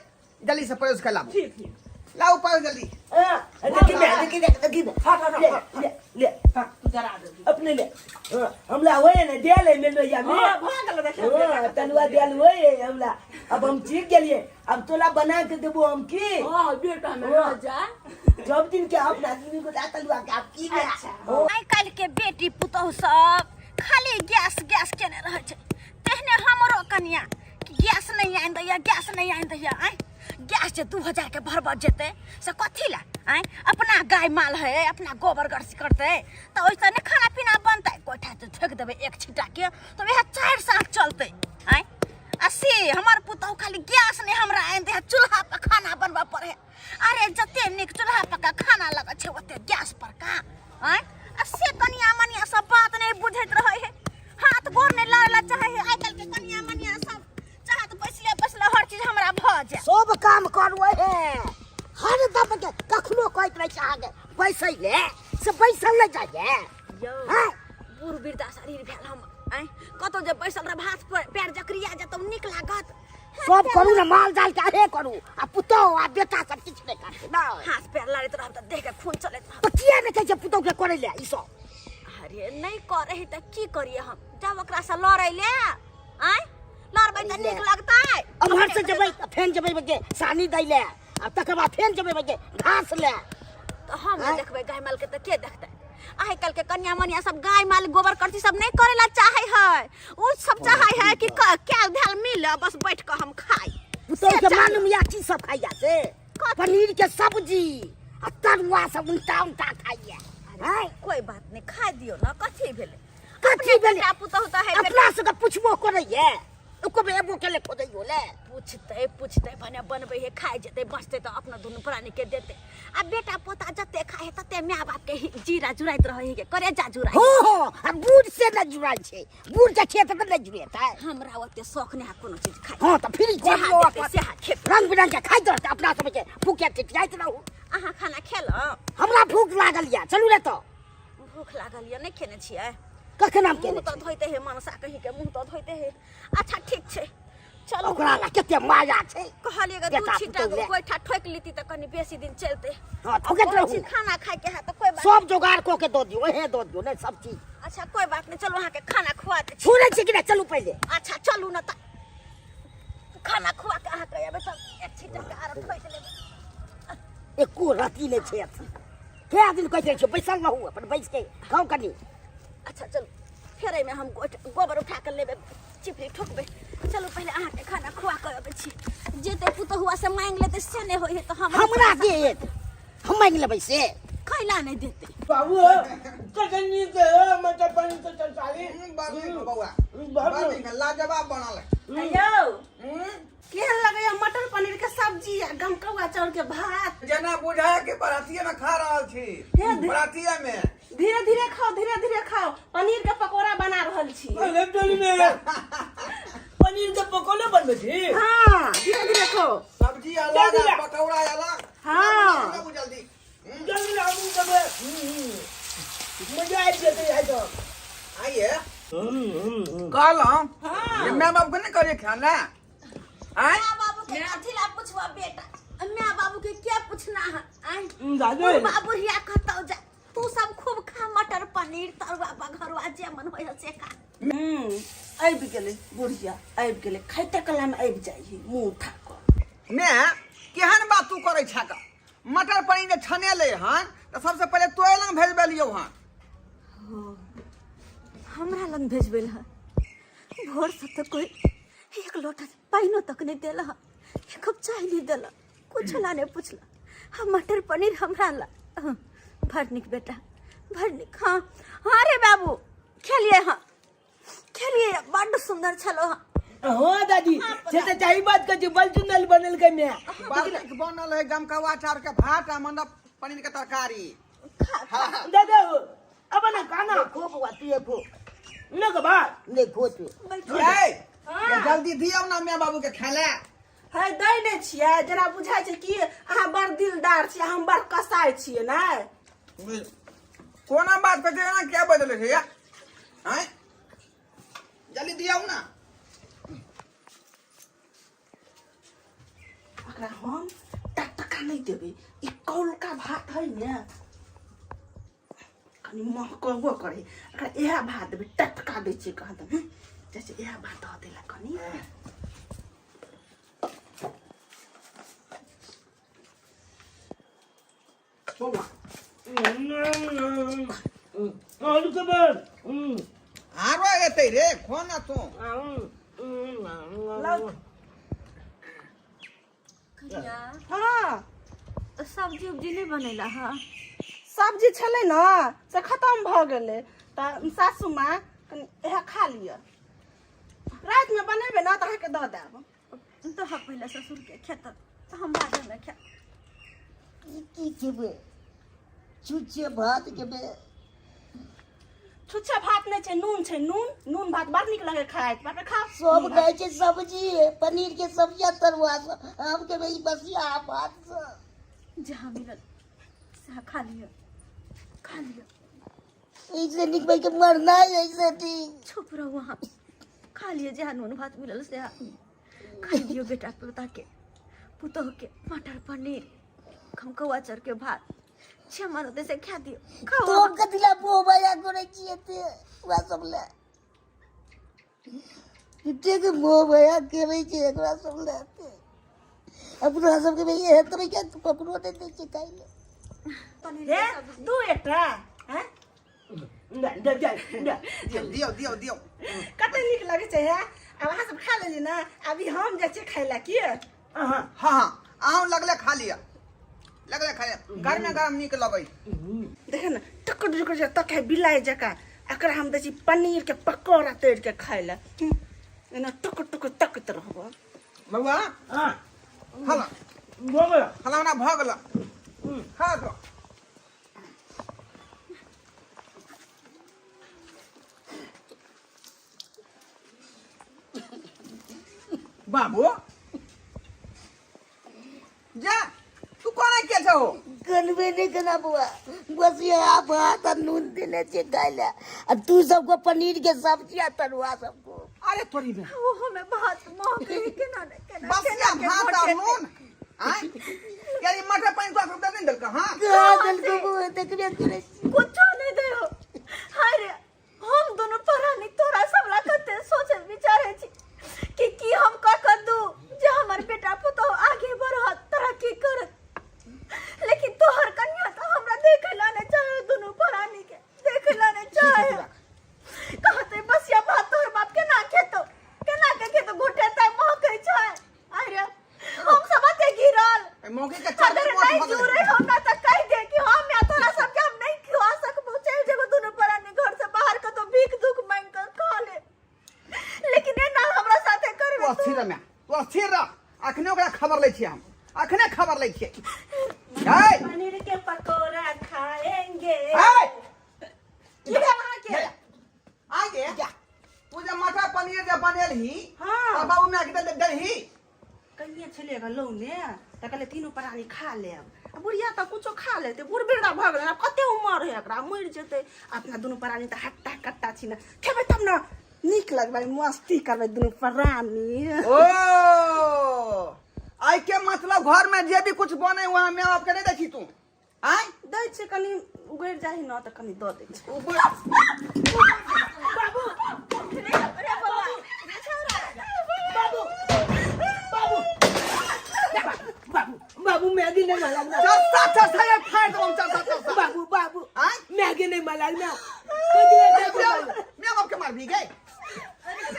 S4: जल्दी से परोस के लाबू।
S3: ठीक ठीक।
S4: लाउ पाओ जल्दी।
S1: हाँ, देखी मैं, देखी देख, देखी दे। ले ले ले।
S3: हाँ, तू जरा दे।
S1: अपने ले। हाँ, हमला होए ने देले मेलो या में।
S3: हाँ, भऽ गेल देखियौ।
S1: हाँ, तलुआ देल होए हमला। अब हम सीख गेलिए, अब तोला बना के देबो हम की।
S3: हाँ बेटा हमें
S1: हाँ।
S3: जा।
S1: सब दिन के अपना आदमी को दा तलुआ के आप की गया।
S3: अच्छा।
S5: आइ काल्हि के बेटी पुतहु सब खाली गैस गैस केने रहै छै। तेहने हमरो कनिया कि गैस नहि आनि दैया, गैस नहि आनि दैया। आँय, गैस जे 2000 के भरबऽ जेतै से कथी लए? आँय, अपना गाय माल है, अपना गोबर गरसी करतै तऽ ओहिसँ नहि खाना पीना बनतै। गोइठा जे ठोकि देबै एक छिट्टाके तऽ वएह 4 साँझ चलतै। आँय, आ से हमर पुतहु खाली गैस नहि हमरा आनि दै, चूल्हा पर खाना बनबऽ पड़ै। अरे जते नीक चूल्हा पर का खाना लगै छै ओते गैस पर का। आँय, आ से कनिया मनिया सब बात नहि बुझैत रहै है, हाथ गोर नहि लड़ै लए चाहै है। आइ काल्हि के कनिया मनिया सब चाहत बैसले बैसले हर चीज हमरा भऽ जाए।
S2: सब काम करू हे हर दम के कखनो कहैत रहै छै अहाँके बैसै ले से बैसल नहि जाइए।
S5: यौ
S2: हाँ?
S5: बूढ़ वृद्धा शरीर भेल हम। आँय, कतौ जे बैसल रह हाथ पैर जकरिया जेतौ नीक लागत?
S2: सब करू ने, माल जाल के अहे करू आ पुतोह आ बेटा सब किछु नहि करतै ना।
S5: हाथ पैर लड़ैत रहब तऽ देह के खून चलैत रहत।
S2: तऽ किया नहि कहै छै पुतोह के करै ले ई सब?
S5: अरे नहि करै है तऽ की करिए हम? जब ओकरा से लड़ै ले। आँय, लड़बै तऽ नीक लगतै?
S2: एम्हर से जेबै तऽ फेन जेबै बगे सानी दै ले आ तकर बाद फेन जेबै बगे घास ले।
S5: तऽ हम नहि देखबै गाय माल के तऽ के देखतै? आइ काल्हि के कन्या मनिया सब गाय माल गोबर करती सब नहीं करे ला चाहे है। उ सब चाहे है कि कैल धैल मिल बस बैठ के हम खाई।
S2: पुतोह के
S5: से चाही।
S2: मालूम या की सब खाइया से?
S5: कथी?
S2: पनीर के सब्जी आ तरुआ सब उल्टा उल्टा खाइया।
S5: अरे, कोई बात नहीं, खा दियो ना, कथी भेलै?
S2: कथी
S5: अपने
S2: भेलै?
S5: बेटा पुतोह तऽ है बेटा।
S2: अपना सबके पुछबो करैया, एको बेर एबो केले खोजैयो ले।
S5: पूछते पूछते भने बनबै है, खाइ जेतै, बचतै तऽ अपना दुनू प्राणी के देतै। आ बेटा पोता जते खाइ है तते माय बाप के जीरा जुड़ाइत रहै है, करेजा जुड़ाइ।
S2: हो हो, आ बूढ़ से नहि जुड़ाइ छै, बूढ़ के खेत मे नहि जुड़ेतै।
S5: हमरा ओते शौख नहि है कोनो चीज खाइ।
S2: हँ तऽ फिर
S5: जेहा
S2: करियौ
S5: देतै
S2: अपन।
S5: सेहा खेबै।
S2: रंग बिरंग के खाइत रहतै, अपना सबके भूखे टिटियाइत रहू।
S5: अहाँ खाना खेलहुँ?
S2: हमरा भूख लागल यऽ, चलू ने तऽ।
S5: भूख लागल यऽ, नहि खेने छियै?
S2: कखन हम
S5: मुँह
S2: केने
S5: तऽ
S2: छी?
S5: धोइते है, मनसा कहीं के मुँह तऽ धोइते है। अच्छा ठीक छै, चलू।
S2: ओकरा ला कते माया छै।
S5: कहलियै गे, दू
S2: बेटा
S5: छींटा
S2: पुतोहु ले।
S5: गोइठा ठोकि लीती तऽ कनी बेसी दिन चलतै।
S2: हँ, ठोकैत
S5: कहै
S2: रहू।
S5: छी खाना खाइके है तऽ कोई बात
S2: सब जोगाड़ कऽ के दऽ दियौ, ओहे दऽ दियौ ने सब चीज।
S5: अच्छा कोई बात नहीं, चलू अहाँके खाना खुआ दै छी।
S2: सुनै छी कि नहि? चलू पहिले।
S5: अच्छा चलू ने तऽ खाना खुआ के अहाँके अयबै तऽ एक छींटा के आरो ठोकि लेबै।
S2: एको रत्ती नहि छै अथी। कए दिन कहैत रहै छियौ बैसल रहू, अपन बैस के खाउ कनी।
S5: अच्छा चलू, फेर एहिमे हम गोबर उठा के लेबै, चिपरी ठोकबै। चलू पहिले अहाँके खाना खुआ के अबै छी। जेते पुतहुआ से मांगि लेतै से नहि होइ है तऽ हम
S2: हमरा देत, हम मांगि लेबै से।
S5: कैला नहि देतै?
S1: बाबू कते नीक है मटर पनीर के तरकारी।
S4: बड़ नीक बौआ,
S1: बड़
S4: बड़ नीक, लाजवाब बनल है।
S3: यौ केहन लगैया मटर पनीर के सब्जी आ गमकौआ चाउर के भात?
S4: जेना बुझाय कि बरातिये में खा रहल छी।
S3: हे धी-
S4: बरातिये में।
S3: धीरे धीरे खाओ, धीरे धीरे खाओ, पनीर के पकौड़ा बना रहल छी।
S1: अरे टोली में पनीर के पकौड़ा बनबै छी?
S3: हाँ, धीरे धीरे खाओ।
S4: सब्जी अलग
S1: जल्दी
S4: आ
S1: ला।
S4: पकौड़ा अलग।
S3: हाँ।
S4: बनाबू जल्दी।
S1: जल्दी आबू तबे मजा आबि जेतै आइ तऽ।
S4: आइए कहलहुँ जे माय बाप के नहि करिए खाना। आँय?
S5: माय बाबू के कथी ला पूछबा बेटा, माय बाबू के क्या पूछना है? आँय?
S1: दादी।
S5: बुढ़बा बुढ़िया कहतौ जा तू सब खूब खा मटर पनीर तरुआ बघरुआ जे मन होइ है से खा।
S3: आबि गेलै बुढ़िया, आबि गेलै, खाइते कला में आबि जाइ है मुँह उठा कऽ।
S4: ने केहन बात तू करै छह का? मटर पनीर जे छनेलै हन तऽ सबसे पहिले तोरे लग भेजबेलियौ हन।
S5: हमरा लग भेजबेल हन? भोर से तऽ कोई एक लोटा पानिओ तक नहीं देला, एक कप चाय नहीं देला, कुछ ला नहीं पूछला। हम मटर पनीर हमरा ला। हाँ, भर निक बेटा, भर निक। हाँ हाँ रे बाबू, खेलिए। हाँ खेलिए, बड्ड सुंदर छलो। हाँ
S1: हाँ दादी, से तऽ चाही बात कहै छी, बड़ सुंदर बनल के मैं।
S4: बड़ नीक बनल है गमकौआ चाउर के भात आ मटर पनीर के तरकारी।
S1: दादा अब ना खाना
S2: खो बौआ, तू खो।
S1: न के बात
S2: नहीं खो तू।
S4: ए, जल्दी दियौ ना माय बाबू के खाय
S3: है। दै नहि छियै, जेना बुझाइ छै कि अहाँ बड़ दिलदार छियै, हम बड़ कसाइ छियै। नहि
S4: कोना बात कहै छै, एना किया बदलै छै या? आँय, जल्दी दियौ ना।
S3: ओकरा हम टटका नहि नहि देबै। ई कौलका भात है ने, कनि महकबो करे, एकरा इएह भात देबै, टटका दै छियै कहाँ दन। जाइ छियै इएह भात दऽ दै लए कनि।
S4: आरो एतै रे, खो ना तू।
S3: हाँ।
S5: सब्जी उब्जी नहि बनेला? हाँ,
S3: सब्जी छलै ने से खतम भऽ गेलै, तऽ सासू माँ कनि इएह खा लिअ, रातिमे बनेबै ने तऽ अहाँके दऽ देब।
S5: तो हम पहिले ससुरके खेत, तऽ हम बादमे खायब।
S2: ई की खेबै? छुच्छे भात खेबै?
S3: छुच्छे भात नहि छै, नून छै, नून। नून भात बड़ नीक लगै खाइत, बाप रे, खाउ।
S2: सब खाइ छै सब्जी, पनीर के सब्जी आ तरुआ सब, हम खेबै ई बसिया भात सब।
S5: जहाँ मिलल सएह खा लिअ, खा लिअ।
S2: ऐसे नीक भाई के मरना है, ऐसे ठीक।
S5: चुप रहू अहाँ, खा लिअ, जहाँ नून भात मिलल सएह खा लिअ। बेटा पोताके पुतोहके मटर पनीर, खमकौआ चाउरके भात छे मन होतै से खा दियौ, खाउ।
S2: तो हम कथी ला मोह माया करै छियै ते ओकरा सब ले? झूठे के मोह माया करै छै एकरा सब ले। ते अपना सबके भी एहन तरह के ककरो नहि दै छै खाइ ले।
S5: पनीर
S3: हे
S5: के सब्जी
S3: दू एकटा हैं।
S4: दियौ दियौ दियौ दियौ।
S3: कते नीक लगै छै। हे, आब अहाँ सब खा लेली ने, अभी हम जाइ छियै खाय लए की?
S4: हाँ हाँ, अहूँ लगले खा लिअ, लगले खा लिअ, गरमे गरम नीक लगै।
S3: देखे ने, टुकुर टुकुर जे तक है बिलाइ जकाँ, एकरा हम दै छी पनीर के पकौड़ा तोड़ि के खाय लए। एना टुकुर टुकुर तकैत रहब।
S4: बौआ, खाना खाना उना भऽ गेल, खा तो। बाबू जा, तू कोना के छौ?
S2: कनबे नहि केना बौआ, बस यह भात आ नून देने छै खाय लए, आ तू सबको पनीर के सब्जी आ तरुआ सबको।
S4: अरे तोरी में
S5: ओहो में भात महकै केना ने केना।
S4: बसिया
S5: केना के
S4: भात आ
S5: घोटेतै?
S4: नून आँय यार, ई मटर पानि तोरा सब दे नहि देलकै? हाँ,
S2: कहाँ देलको बौआ, देखबे करै छी।
S5: कुछो नहीं दयो। हाय रे, हम दोनों परानी तोरा सब ला कते सोचे विचारे छी कि की हम क क दू जे हमर बेटा पुतोह आगे बढ़त, तरक्की करत, लेकिन तोहर कन्या तो हमरा देखे ला नहीं चाहे, दोनों परानी के देखे ला नहीं चाहे। कहते बसिया भात तोहर बाप के ना खेतो, केना के खेतो, घोटेतै, महकै छै। अरे हम सब अते गिरल
S4: ए मौगी के चार
S5: अगर
S4: मोट
S5: नहीं
S4: भऽ गेलै।
S5: जुड़े हमरा तऽ कहि दे कि हम या तोरा सबके हम नहीं खिला सकबो, चलि जेबो दुनू प्राणी घर से बाहर, कतौ भीख दुख मांगि कऽ खा ले, लेकिन एना हमरा साथे
S4: तू
S5: करबे?
S4: अस्थिर रह माय, तू अस्थिर रह, अखने ओकरा खबर लै छियै हम, अखने खबर लै छियै। ऐ
S3: पनीर के पकौड़ा खाएंगे।
S4: ऐ
S3: की भेल अहाँके?
S4: आगे तू जे मटर पनीर जे बनेलही,
S3: हाँ।
S4: तऽ बाबू माय के दे देलही?
S3: कहिए छलियै ग लौने, तऽ कहलियै तीनू प्राणी खा लेब, आ बुढ़िया तऽ कुछो खा लेतै, बूढ़ बिरड़ा भऽ गेलै, आब कते उमर है एकरा, मरि जेतै। अपना दुनू प्राणी तऽ हट्टा कट्टा छी ने, खेबै तब ने नीक लगबै, मस्ती करबै दुनू प्राणी।
S4: ओ आइ के मतलब घर में जे भी कुछ बने वहाँ माय बाप के नहीं दै छी तू? आँय,
S3: दै छियै, कनि उगड़ि जाइ ने तऽ कनि दऽ दै छियै।
S5: रे बौआ,
S1: बाबू बाबू बाबू बाबू, मैगी नहीं मला ना।
S4: चस्सा चस्सा ये फाड़ देबो चस्सा चस्सा।
S1: बाबू बाबू,
S4: आँय,
S1: मैगी नहीं मला ना।
S4: माय बाप के मारबी गए?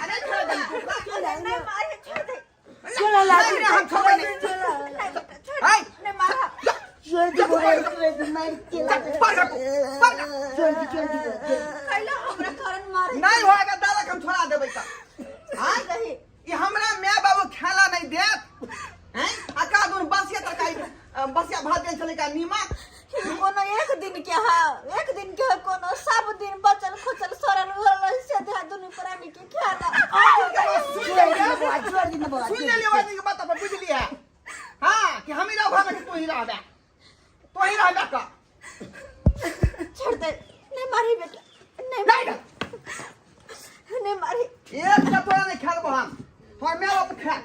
S4: अरे छोड़ दे तू।
S5: नहीं मारे, छोड़ दे।
S4: नहीं नहीं, हम छोड़बै नहीं।
S5: नहीं बेटा, छोड़।
S4: आँय,
S5: नहीं मारा।
S2: छोड़ दे बौआ, छोड़ दे, मारि के
S4: जा, पर जा तू, पर जा।
S2: छोड़ दे, छोड़ दे, छोड़ दे।
S5: कैला हमरा कारण मारे?
S4: नहीं होएगा दादा, हम छोड़ा देबै तऽ। आँय,
S5: रही
S4: ई हमरा माय बाबू खेला नहीं देत हैं, आ का दुन बसिया तरकारी बसिया भात देल छलै का नीमक।
S5: कोनो एक दिन के हा, एक दिन के हा, कोनो सब दिन बचल खुचल सड़ल भरल से दे दुनू प्राणी के खाना।
S2: छोड़ दे बौआ, छोड़ दे बौआ।
S4: सुन लेलियै आदमी के बात अपन बुझलियै? हाँ, कि हम ही रह घर में कि तू ही रहबे, तू ही रहबे का?
S5: छोड़ दे, नहीं मारी बेटा, नहीं
S4: नहीं
S5: मारी, नहीं मारी।
S4: एक का तोरा नहीं खेलबो हम, तोहर माय बाप खा।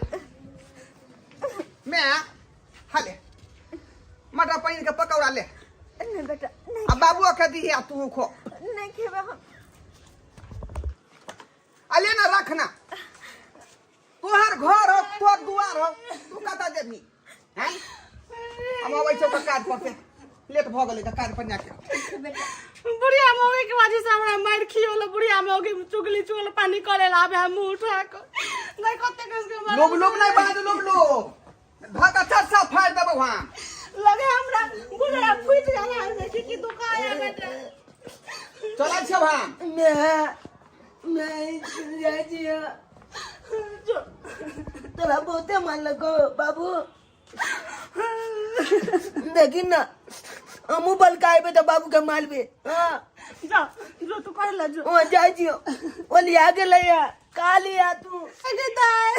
S4: मैं हाले मटर पनीर के पकौड़ा ले।
S5: नहीं बेटा, नहीं।
S4: आ बाबुओ के दीही आ तू खो।
S5: नहीं खेबे हम।
S4: आ ले ना, रख ना, तोहर घर हो, तोहर दुआर हो, तू कतऽ जेबही? हैं, हम अबै छौ काज पर से, लेट भऽ गेलै तऽ काज पर जाके।
S3: बुढ़िया मौगी के वजह से हमरा मार खियोल। बुढ़िया मौगी चुगली चुगल पानी करे ला आबे, हम मुंह उठा के नहीं कते कस के मारे।
S4: लोभ लोभ नहीं बाज, लोभ लोभ धक्का चरसा फाड़ देबौ हम।
S3: लगे हमरा बुढ़िया फूट जाला है, देखी कि दुखाया बेटा।
S4: चलै छियौ हम।
S2: मैं स्कूल जाइ छियै।
S3: जो।
S2: तोरा बहुते मानलको बाबू। देखी ना, हमहूँ बलका अयबै तऽ बाबू के मारबे। हाँ।
S3: जा, जो तू कर ले, जो।
S2: ओ जाइ छियौ, ओ लिया गेलै का लिया तू?
S3: अगे दाय,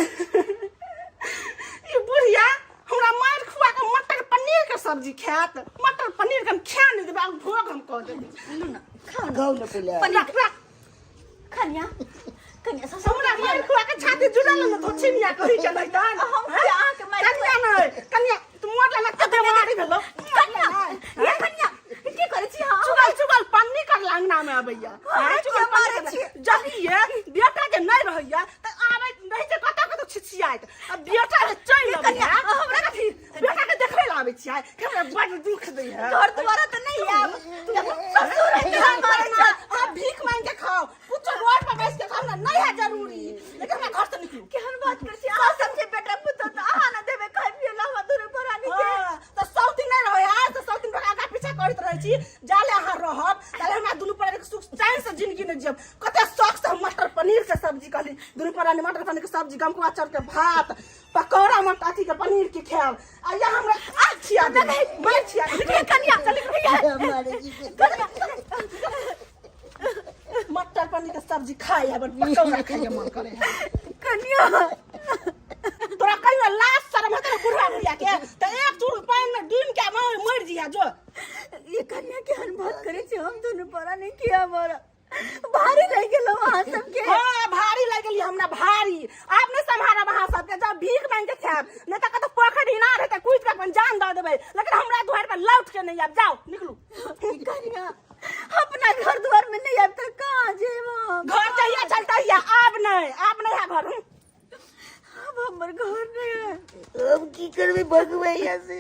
S3: ई बुढ़िया हमरा मारि खुआ के मटर पनीर के सब्जी खायत। मटर पनीर के हम खा नहीं देबै, आब भोग हम कऽ देबै।
S5: लू ना, खाओ ना।
S2: खाउ ने पहिले।
S3: रख, रख।
S5: कन्या, कन्या, ससुर।
S3: हमरा मारि खुआ के छाती जुड़ल ने तो छिनिया कही के नहीं तहन।
S5: हम किया अहाँके मारि?
S3: कन्या नहीं, कन्या तू मोर लेना, कते मारी भेलो।
S5: कन्या, ये कन्या, की करै छी अहाँ?
S3: चुगल चुगल पन्नी कर अंगना में अबैया।
S5: हाँ,
S3: हैं, चुगल
S5: किया
S3: पन्नी
S5: मारै
S3: कर
S5: छी?
S3: जलिए बेटा जे नहीं रहैया तऽ आबै रहै छै कतऽ कतऽ छिछियाइत, आ बेटा जे चलि
S5: कन्या,
S3: अबैया हमरा कथी बेटा के देखै लए आबै छियै कि हमरा बड़ दुख दै है।
S5: घर दुआरा तऽ नहि आब, ससुर है कि हम मारै छी?
S3: अहाँ भीख मांगि के खाओ, कुछो रोड पर बैस के खाओ, हमरा नहीं है जरूरी, लेकिन हमरा घर से निकलू।
S5: केहन बात करै छी अहाँ सब? जे बेटा पुतोह तऽ अहाँ ने देबै खाय पियै लए हमरा दुनू प्राणी के?
S3: हाँ, तऽ सौतिन नहि रहै है तऽ सौतिन पर आगा पीछा करैत रहै छी। जाले अहाँ रहब ताले हमरा दुनू प्राणी के सुख चैन से जिंदगी नहि जियब। कते शौक से हम मटर पनीर के सब्जी कहली, दुनू प्राणी मटर पनीर के सब्जी, गमकुआ चाउर के भात, पकौड़ा, मटर अथी के पनीर के खायब, आ या हमरा आ खिया दे, मारि खिया दे।
S5: ये कन्या,
S2: मारे छी।
S3: मटर पनीर के सब्जी खाए है, बड़ पकौड़ा खाए मन करे है।
S5: कन्या,
S3: तोरा कहियो लाज शरम हेतौ ने बुढ़ा बुढ़िया के, तऽ एक चूर पानि में डूबि के मरि जिया जो।
S5: ये कन्या, केहन बात करै छी? हम दुनू प्राणी किया मरब? भारी लागि गेलौ अहाँ सबके।
S3: हाँ, भारी लागि गेली हमरा, भारी। आब नहि सम्हारब अहाँ सबके। जब भीख मांगि के खायब, नहि तऽ कतौ पोखरि इनार हेतै, कुदि के अपन जान दऽ देबै, लेकिन हमरा दुआरि पर लौट के नहि आयब। जाउ, निकलू।
S5: कन्या, अपना घर द्वार में नहीं आयब तऽ कहाँ जेब हम?
S3: घर जहिया चल तहिया, आब नहि, आब नहि है घर।
S5: आब हमर घर नहीं है।
S2: अब की करबै, भगबै यहाँ से?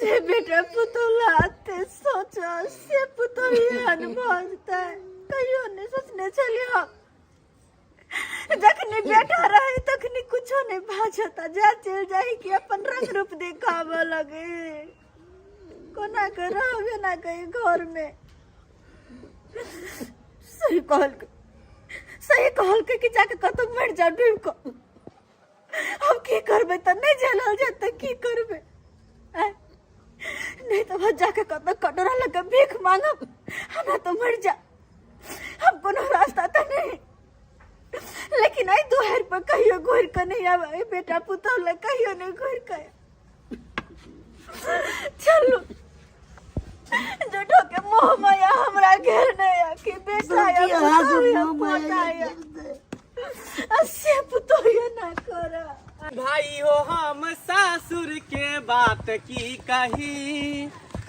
S5: जे बेटा पुतोह लाते सोच से पुतोह एहन भऽ जेतै, कहियो नहि सोचने छलियै हम। जखनी बेटा रहे तखनी कुछो नहीं भाजता, जा चल जाही कि अपन रंग रूप देखाबऽ लगे। कोना के रहबे ना कहीं घर में। सही कहल, सही कहलकै कि जाके कतौ मरि जा डूबि कऽ। हम की करबै तऽ नहि झेलल जाय तऽ की करबै? आँय? नहि तऽ बस जाके कतौ कटोरा लऽ कऽ भीख मांगब, हमरा तऽ मरि जा, हम कोनो रास्ता तऽ नहि, लेकिन एहि दुआरि पर कहियो घुरि कऽ नहि आब। एहि बेटा पुतहु लग कहियो नहि घुरि कऽ आयब। चलू, झूठो के मोह माया हमरा घेरने या कि बेटा या
S2: सोची अहाँ
S5: पुतहु
S2: सब
S5: या
S2: मोह माया
S5: पोता या
S2: घेरने।
S5: आ से पुतहु या ना करा।
S7: भाई हो हम सासुर के बात की कही,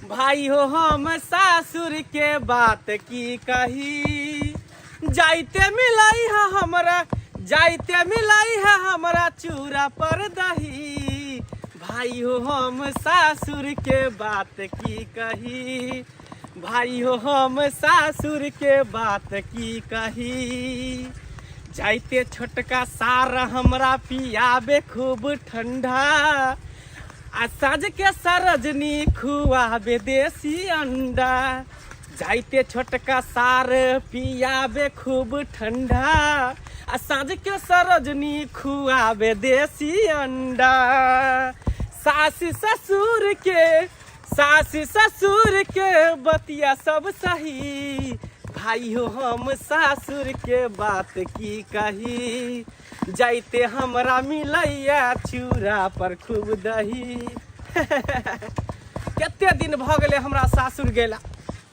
S7: भाई हो हम सासुर के बात की कही, जाइते मिलाई है हमरा, जाइते मिलाई है हमरा चूरा पर दही। भाई हो हम सासुर के बात की कही, भाई हो हम सासुर के बात की कही, जाइते छोटका सार हमरा पियाबे खूब ठंडा, आ साँझ के सरजनी खुआबे देसी अंडा। जाइते छोटका सार पियाबे खूब ठंडा, आ साँझ के सरजनी खुआबे देसी अंडा। सास ससुर के, सास ससुर के बतिया सब सही, भाई हो हम सासुर के बात की कही, जाइते हमरा मिलैया चूड़ा पर खूब दही। कते दिन भऽ गेलै हमरा सासुर गेला।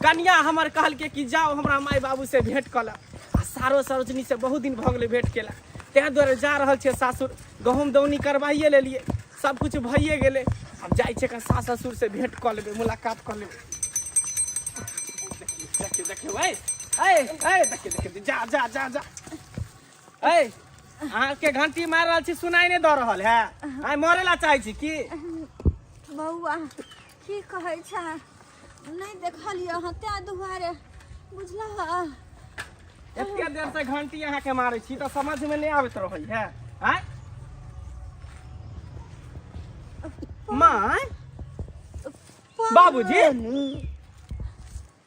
S7: कनिया हमर कहलकै कि जाओ हमरा माय बाबू से भेंट कऽ लए, आ सारो सरोजनी से बहुत दिन भऽ गेलै भेंट केला, ताहि दुआरे जा रहल छियै सासुर। गहूँम दौनी करवाइए लेलियै। सब कुछ भइए गेलै। आब जाइ छै एकर सास ससुर से भेंट कऽ लेबै, मुलाकात कऽ लेबै। देखियौ देखियौ, ऐ ऐ ऐ, देखियौ देखियौ, जा जा जा जा। ऐ, अहाँके घंटी मारि रहल छी, सुनाई नहि दऽ रहल है? आइ मरे ला चाहै छी की?
S5: बौआ, की कहै छै, नहि देखलियै अहाँ तैं दुआरे, बुझलह?
S7: एते देर से घंटी अहाँके मारै छी तऽ समझ में नहि आबैत रहै है। आँय माय, बाबूजी,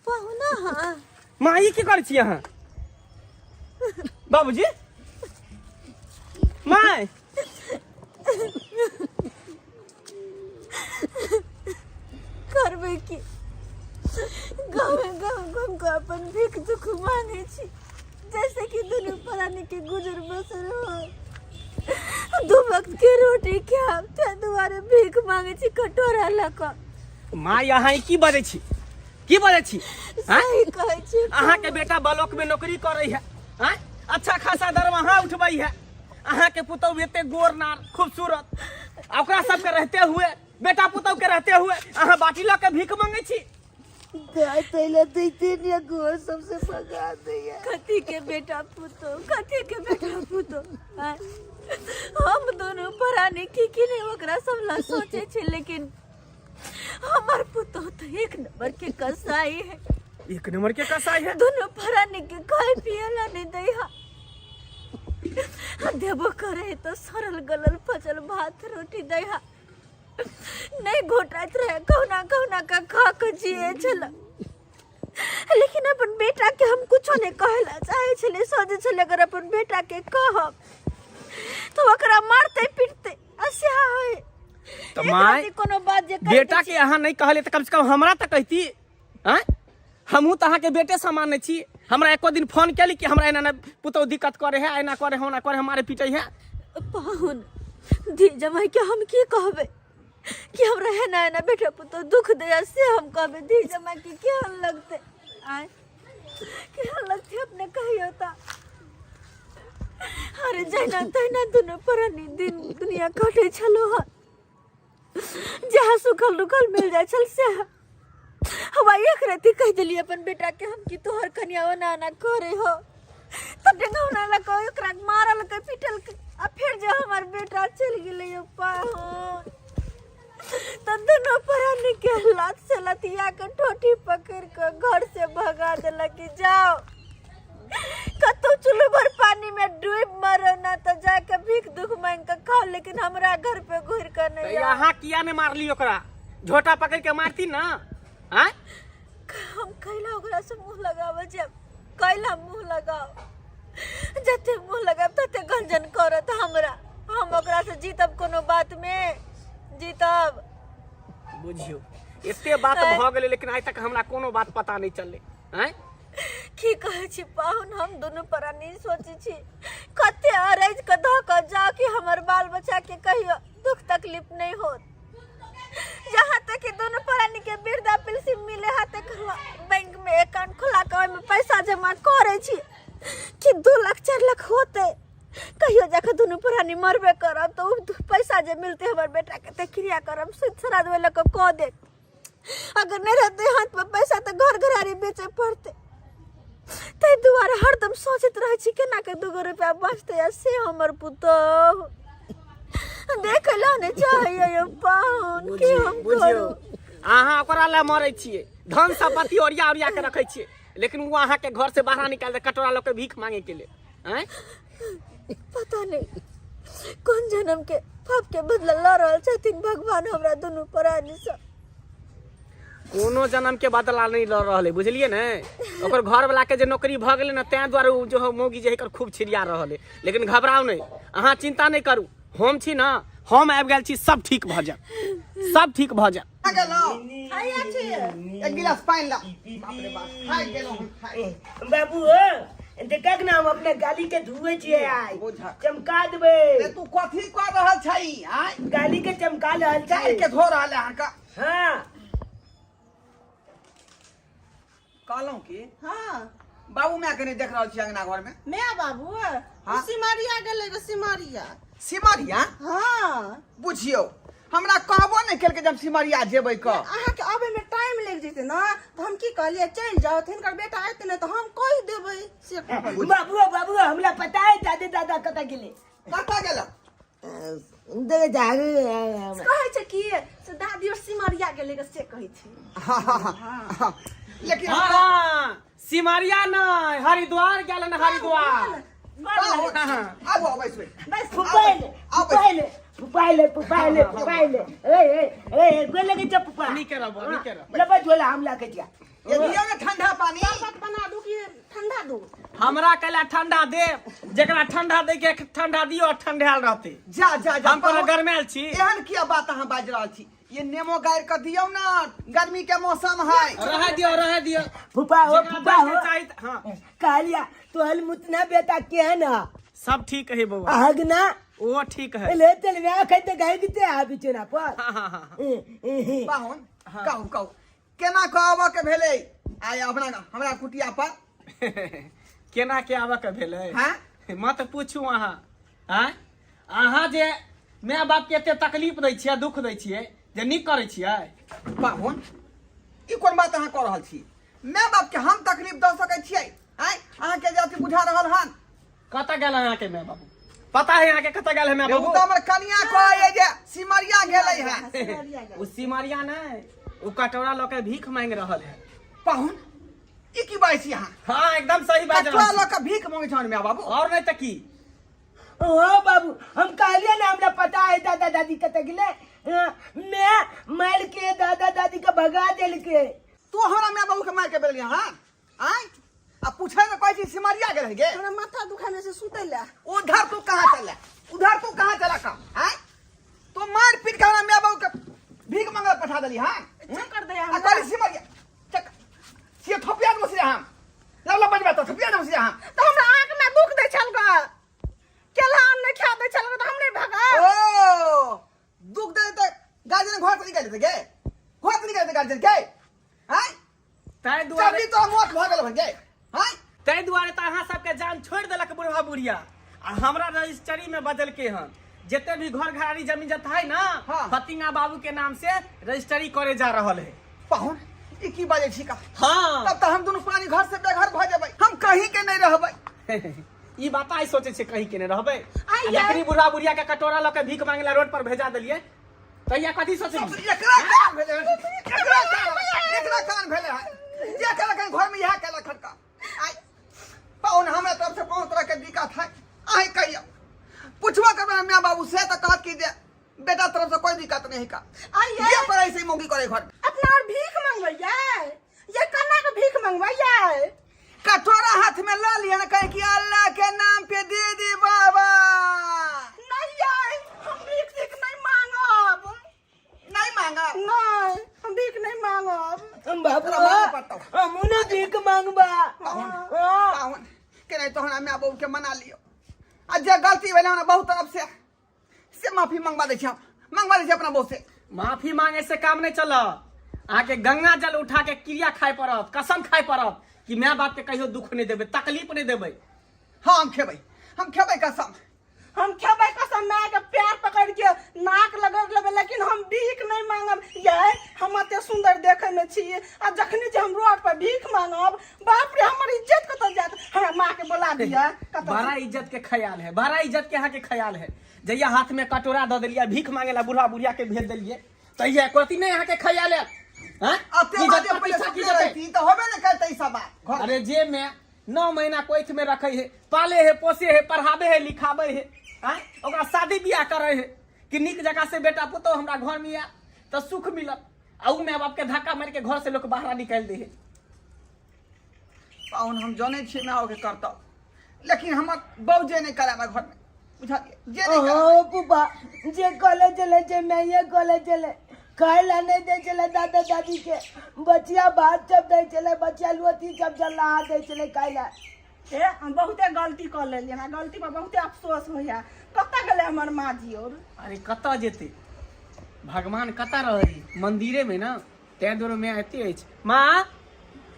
S5: पहुना। हाँ
S7: माँ, ई की करै छी अहाँ? बाबूजी, माय,
S5: करबै की, गाँव गाँव घूम कऽ अपन भीख दुख मांगे छी, जैसे कि दुनू प्राणी के गुजर बसर हो, दू वक्त के रोटी खायब, ताहि दुआरे भीख मांगे छी कटोरा लऽ कऽ।
S7: माय, अहाँ ई की बजै छी? की बजै छी? आँय?
S5: सही कहै छी।
S7: अहाँके बेटा ब्लॉक में नौकरी करै है, आँय, अच्छा खासा दरमाहा उठबै है। अहाँके पुतहु एते गोर नार खूबसूरत, आ ओकरा सबके रहते हुए, बेटा पुतहु के रहते हुए अहाँ बाटी लऽ के भीख मंगै छी?
S2: दाय तैला दैते ने घर सबसे भगा दैया।
S5: कथी के बेटा पुतो, कथी के बेटा पुतो? आँय? हम दोनों प्राणी की की नहीं ओकरा सब ला सोचे छे, लेकिन हमार पुतो तो एक नंबर के कसाई है।
S7: एक नंबर के कसाई है।
S5: दोनों प्राणी के खाए पिए ला नहीं दैहा, देबो करे तो सरल गलल फचल भात रोटी दैहा, नहीं घोटाइत रहे, कहुना कहुना का खा के जिए छल। लेकिन अपन बेटा के हम कुछो नहीं कहेला चाहे छले, सोचे छले अगर अपन बेटा के कहब तो ओकरा मारते पीटते अस्या होय।
S7: तऽ
S5: एक
S7: माय,
S5: राति कोनो बात जे कहि
S7: बेटा
S5: दै
S7: के अहाँ नहीं कहलियै तऽ कम से कम हमरा तऽ कहती। आँय, हमहूँ तऽ अहाँके बेटे समान नहि छी। हमरा एको दिन फोन केली कि हमरा एना एना पुतहु दिक्कत करे है, एना करे है, ओना करे है, मारे पीटे है?
S5: पाहुन, धी जमाई के हम की कहबै कि हमरा एना एना बेटा पुतोह दुख दैया, से हम कहबै धी जमाई के? केहन लगतै? आँय, केहन लगतै, अपने कहियो तऽ। अरे जहिना तहिना दुनू प्राणी दिन दुनिया काटै छलहुँ हँ, जहाँ सुखल रुखल मिल जाइ छल से। हवा एक राति कहि देलियै अपन बेटा के हम कि तोहर कनिया ओना ओना करे हो, तऽ डेंगौना लऽ कऽ ओकरा मारलकै पीटलकै, आ फेर जे हमर बेटा चलि गेलै यौ पाहुन, तऽ दुनू प्राणी के लात से लतिया के ठोठी पकड़ि कऽ घर से भगा देलक कि जाओ कतौ चुल्लू भर पानी में डूब मरो, ना तो जाके भीख दुख मांग के खाओ, लेकिन हमरा घर पे घुर के
S7: तऽ
S5: नहीं आओ।
S7: अहाँ किया नहि मारली ओकरा? झोटा पकड़ के मारती ना? आँय,
S5: हम कैला ओकरा से मुंह लगावे जाब? कैला मुंह लगाओ? जते मुंह लगाब तते गंजन करत हमरा। हम ओकरा से जीतब कोनो बात में जीतब?
S7: बुझियौ, एते बात भऽ गेलै लेकिन आइ तक हमरा कोनो बात पता नहि चललै। आँय,
S5: की कहै छी पाहुन, हम दुनू प्राणी सोचै छी कते अरैज के धऽ कऽ जाउ कि हमर बाल बच्चा के कहियो दुख तकलीफ नहीं होत। जहाँ तक कि दुनू प्राणी के वृद्धा पेंशन मिले हा तक हम बैंक में अकाउंट खोला के ओहिमे पैसा जमा करै छी कि 2 लाख 4 लाख होते, कहियो जाके दुनू प्राणी मरबे करब तऽ ओ पैसा जे मिलते हमर बेटा के तऽ क्रिया करम सुति श्राद्ध ओहि लऽ कऽ कऽ देत। अगर नहीं रहते हाथ में पैसा तऽ घर घरारी बेचे पड़ते। ताहि दुआरे हरदम सोचैत रहै छी केना के 2 गो रुपया बचतै, आ से हमर पुतोह देखै लए नहि चाहैया यौ पाहुन, की हम
S7: बुझियौ,
S5: करू?
S7: अहाँ ओकरा लए मरै छियै, धन संपत्ति ओरिया ओरिया के रखै छियै, लेकिन ओ अहाँके घर से बाहर निकालि दे कटोरा लऽ के भीख मांगे के लेल। आँय,
S5: पता नहीं कोन जन्म के पाप के बदला लऽ रहल छथिन भगवान हमरा दुनू प्राणी सँ।
S7: कोनो जन्म के बदला नहीं लऽ रहल है, बुझलियै ने? ओकर घर वाला के जे नौकरी भऽ गेलै ने, तें दुआरे ओ जो है मौगी जे है एकर खूब छिड़िया रहल है। लेकिन घबराउ नहीं अहाँ, चिंता नहीं करू, हम छी ना, हम आबि गेल छी, सब ठीक भऽ जायत, सब ठीक भऽ जायत।
S4: आ गेलहुँ।
S3: हैया छी।
S4: एक गिलास पानि ला। बाप रे बाप, थाकि गेलहुँ हम, थाकि।
S1: बाबू हो, देखक ना, हम अपना गाली के धुए छियै आइ।
S4: बुझक।
S1: चमका देबै।
S4: रे, तू कथी कऽ रहल छही? आँय,
S1: गाली के चमका रहल
S4: चारि
S1: छियै।
S4: के धो रहल है अहाँके?
S1: हाँ।
S4: कहलहुँ की,
S3: हाँ,
S4: बाबू माय के नहि देख रहल छी अंगना घर में?
S3: मैं बाबू,
S4: हाँ?
S3: सिमरिया गेलै गे, सिमरिया।
S4: सिमरिया?
S3: हाँ।
S4: बुझियौ, हमरा कहबो नहि केलकै जे हम सिमरिया जेबै कऽ।
S3: अहाँके आबै में टाइम लागि जेतै ने, तऽ हम की कहलियै चलि जाउ, तऽ हिनकर बेटा एतै ने तऽ हम कहि देबै से कहलियै।
S1: बाबू बाबू, हमरा पता है दादी दादा कतऽ गेलै।
S4: कतऽ गेल?
S2: दे जागे।
S3: कहै छै कि से दादी और सिमरिया गेलै गे, से कहै छै।
S4: हाँ, लेकिन हमरा
S7: हाँ, सिमरिया नहीं, हरिद्वार गेल हन, हरिद्वार।
S4: आबू आबू, बैसबै।
S3: बस।
S1: फुपाइले फुपाइले फुपाइले फुपाइले फुपाइले, ए ए ए, गोर लगे छ फुपा।
S7: नीके रहबो, नीके रहबो।
S1: लबा झोला हम लाके दिया।
S4: ये दियौ ने ठंडा पानी।
S3: शरबत बना दू कि ठंडा दू?
S7: हमरा कैला ठंडा दे, जेकरा ठंडा दे के ठंडा दियो, ठंडायल रहते।
S4: जा जा जा।
S7: हम कोनो गरमायल छी?
S4: एहन किया बात अहाँ बाजि रहल छी? ये नेमो गारि कऽ दियौ ने, गर्मी के मौसम है।
S7: रहे दियो, रहे दियो।
S1: फुपा हो,
S7: जेकरा
S1: फुपा
S7: दै के
S1: हो।
S7: चाही त- हाँ।
S1: कहलिया तोहल मुतना बेटा केहन है?
S7: सब ठीक है बउआ।
S1: हगना?
S7: वो ठीक है।
S1: ले चल वे खै त गाय दिते आ बिचना पर।
S7: हाँ हाँ हाँ।
S4: पाहुन, कहू कहू, केना कहबऽ के भेलै आइ अपना हमरा कुटिया पर?
S7: केना के आबऽ के भेलै?
S4: हाँ?
S7: मत पूछू अहाँ। आँय, अहाँ जे माय बाप के एते तकलीफ दै छियै, दुख दै छियै, जे नीक करै छियै?
S4: पाहुन, ई कोन बात अहाँ कऽ रहल छी? माय बाप के हम तकलीफ दऽ सकै छियै? आँय, अहाँके जे अथी बुझा रहल हन।
S7: कतऽ गेल अहाँके माय बाबू? पता है अहाँके कतऽ गेल है माय
S4: ओ
S7: बाबू?
S4: तऽ हमर कनिया कहै जे सिमरिया गेलै है।
S7: ओ सिमरिया नहि, ओ कटोरा लऽ के भीख मांगि रहल है।
S4: पाहुन, ई की बाजै छी अहाँ?
S7: हाँ, एकदम सही बाजि
S4: कटोरा
S7: रहल
S4: लऽ
S7: छी।
S4: कऽ भीख मंगै छहन माय बाबू?
S7: और नहि तऽ की।
S1: हाँ बाबू, हम कहलिए ना हमरा पता है दादा दादी कतऽ गेलै। हाँ, मैं मार के दादा दादी के भगा देलके।
S4: तू हमरा माय बाबू के मार के बेलिया? हाँ, आँय, आ पूछे के कहै छी सिमरिया गेल गे।
S3: हमरा माथा दुखाने से सुतै लए।
S4: उधर तू कहाँ चला, उधर तू कहाँ चला का? आँय, तू मार पीट के हमरा माय बाबू के भीख मंगल पठा देली? हाँ।
S3: चक्कर दे
S4: आ
S3: हमरा।
S4: कहली सिमरिया चक से थपिया दो से हम लव लव बजबा तो थपिया दो से हम।
S3: तऽ हमरा आँख में दुख दै छल ग, केला आम नहि खा दै छल ग, तऽ हम नहि भगा।
S4: ओ दुख दे त गार्जियन घर से निकाल दे गे, घर से निकाल दे गार्जियन के। आँय,
S7: ताहि दुआरे
S4: चबी तो मौत भऽ गेल गे। आँय,
S7: ताहि दुआरे तऽ अहाँ सबके जान छोड़ि देलक बुढ़वा बुढ़िया, आ हमरा रजिस्ट्री में बदलके हन जते भी घर घरारी जमीन जथा है ना,
S4: हाँ।
S7: फतिंगा बाबू के नाम से रजिस्ट्री करे जा रहल है।
S4: पाहुन, ई की बाजै छी का?
S7: हाँ।
S4: तब तऽ हम दुनू प्राणी घर से बेघर भऽ जेबै, हम कहीं के नहि रहबै।
S7: ई बात आइ सोचे छै कहीं के नहि रहबै?
S3: आइ
S7: आ जखनी बुढ़ा बुढ़िया के कटोरा लऽ के भीख मांगे ला रोड पर भेजा देलियै, तहिया कथी सोचे?
S4: एकरा कान भेलै हन, एकरा कान, एकरा कान भेलै हन, जे केलक हन घर में इएह केलक हन का। आइ पाहुन, हमरा तरफ से कोनो तरह के दिक्कत है अहीं कहियौ। पुछबो करबै माय बाबू से तऽ कहत कि जे बेटा तरफ से कोई दिक्कत नहीं का।
S3: आइए।
S4: जे करे से मौगी करे घर में।
S3: अपना और भीख मंगवैया? ये कन्ना के भीख मंगवैया?
S4: कटोरा हाथ में ल लिया ना, कहे कि अल्लाह के नाम पे दे दे बाबा।
S3: नहीं यार, हम भीख सीख नहीं मांगब।
S4: नहीं मांगब?
S3: नहीं, हम भीख नहीं मांगब।
S1: हम बाबू,
S4: तोरा मांगे पड़तौ।
S1: हम ना भीख मांगबा।
S4: पाहुन,
S1: हाँ।
S4: पाहुन के नहीं तो हमरा माय बाबू के मना लियो, आ जे गलती भेलै हमरा बहुत तरफ से माफी मंगवा दै छी, हम मंगवा दै छी अपना बहू से।
S7: माफी मांगे से काम नहीं चलत, अहाँके गंगा जल उठा के क्रिया खाय पड़त, कसम खाय पड़त कि माय बाप के कहियो दुख नहीं देबै, तकलीफ नहीं देबै।
S4: हाँ, हम खेबै, हम खेबै कसम।
S3: हम खेबै कसम, माय के पैर पकड़ के नाक लगड़ लेबै, लेकिन हम भीख नहीं मांगब। ये हम एते सुंदर देखे में छी, आ जखनी जे हम रोड पर भीख मांगब, बाप रे, हमर इज्जत कतऽ जायत? हमरा माँ के बोला दिया कतऽ।
S7: बड़ा इज्जत के ख्याल है, बड़ा इज्जत के अहाँके ख्याल है। जहिया हाथ में कटोरा दऽ देलियै, भीख मांगे ला बुढ़ा बुढ़िया के भेज देलियै, तहिया एको रत्ती नहीं अहाँके ख्याल है? हाँ?
S4: अते
S7: इज्जत
S4: बाजे पहिले
S7: प्रतिष्ठा की
S4: सुतले
S7: जेतै?
S4: रहिती तऽ होबे ने करतै ई सब बात घर।
S7: अरे जे में 9 महीना कोख में रखे है, पाले है, पोसे है, पढ़ाबे है, लिखाबे है, आँय? ओकरा शादी बियाह करे है कि नीक जगह से बेटा पुतोह हमरा घर में आयल तऽ सुख मिलत, आ उ माय बाप के धक्का मारि के घर से लोग बाहर निकालि दे है।
S4: पाहुन, हम जानै छियै माय के करतब, लेकिन हमर बहू जे नहि कराबे घर में, बुझलियै? जे नहि कराबे।
S2: ओ फूफा, जे कॉलेज चले छे, मैं कॉलेज चले खाय ला नहीं दे चले दादा दादी के, बचिया भात सब दे चले, बचिया लोटी सब जला दे चले खाय ला।
S3: हे, हम बहुते गलती कऽ लेलियै, हमरा गलती पर बहुते अफसोस होइया। कतऽ गेलै हमर माँ जी और?
S7: अरे कतऽ जेतै भगवान, कतऽ रहै? मंदिरे में ना, तैं दुआरे माय एते अछि। माँ,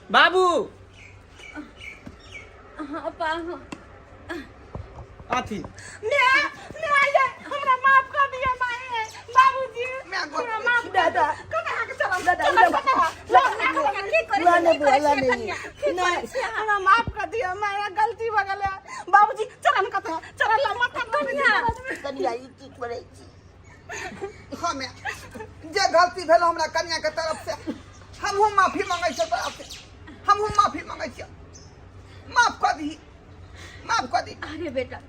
S7: बाबू।
S5: हाँ पाहुन।
S7: अथी
S3: मैं मैं आइए, हमरा माफ कर दिया माए बाबूजी।
S4: मैं गोर पड़ै छी।
S2: दादा
S3: कतऽ अहाँके चरण
S2: दादा,
S3: चरण
S2: इधर
S3: कतऽ है?
S5: की करै
S2: ला
S5: छियै,
S2: नहीं
S5: की करै
S2: बोला
S5: छियै
S2: नहीं
S5: कनिया? की करै
S2: नहीं
S5: छियै अहाँ?
S3: हमरा माफ कर दिअ माय गलती भऽ गेलै बाबूजी चरण कतऽ है? चरण ला माथा
S5: कनिया
S2: कनिया ई की करै छी
S4: हाँ मैं जे गलती भेल हमरा कन्या के तरफ से हमहूँ माफी मांगै छियै तोरा से हमहूँ माफी मांगै छियै माफ कऽ दही माफ कऽ दही
S5: अरे बेटा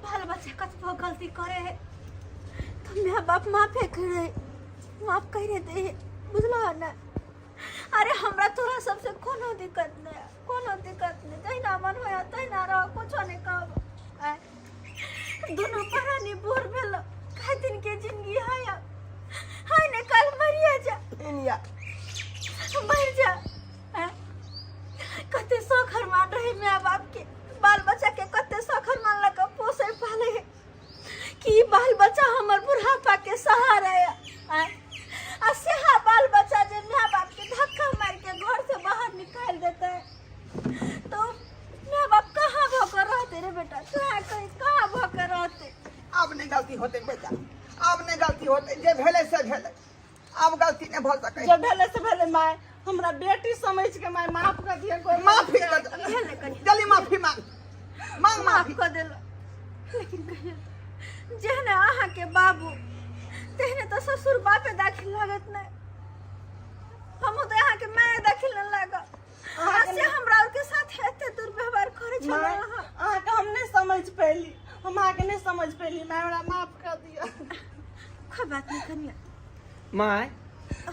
S5: बाल बच्चा कतबो गलती करे है तो माय बाप माफे करे माफ करे दे बुझलो ना अरे हमरा तोरा सबसे कोनो दिक्कत नहीं कोनो दिक्कत नहीं जहिना मन होया तहिना रह कुछो नहीं कहब आँय। दोनों प्राणी बोर भेल कई दिन के जिंदगी है अब हाय ने कल मरिए जा
S2: इनिया
S5: मर जा आँय। कते शौक हरमान रहे माय बाप के बाल बच्चा के कते शौक हरमान लग पोसे पाले है कि ई बाल बच्चा हमर बुढ़ापा के सहारा है आँय। आ सेहा बाल बच्चा जे माय बाप के धक्का मार के घर से बाहर निकाल देता है तो माय बाप कहाँ भऽ के रहते रे बेटा कहाँ कहीं कहाँ भऽ के रहते
S4: आब नहि गलती होतै बेटा आब नहि गलती होतै जे भेलै से भेलै आब गलती नहि भऽ सकै
S3: जे भेलै से भेलै माय हमरा बेटी समझ के माय माफ कर दिया कोई
S4: माफी कर
S5: भेलै कनि
S4: जल्दी माफी मांग मांग
S5: माफ
S4: माफी
S5: कऽ देलहुँ लेकिन कहियो जेहने अहाँके बाबू तेहने तऽ ससुर बापे दाखिल लागत नहि हमहूँ तऽ अहाँके माय दाखिल नहि लागल आ से हमरा आरके साथ एते दुर्व्यवहार करै छलहुँ
S3: माय
S5: अहाँ
S3: अहाँके हम नहि समझ पैली हम अहाँके नहि समझ पैली माय हमरा माफ कर दिअ
S5: कोई बात नहीं कनिया
S7: माय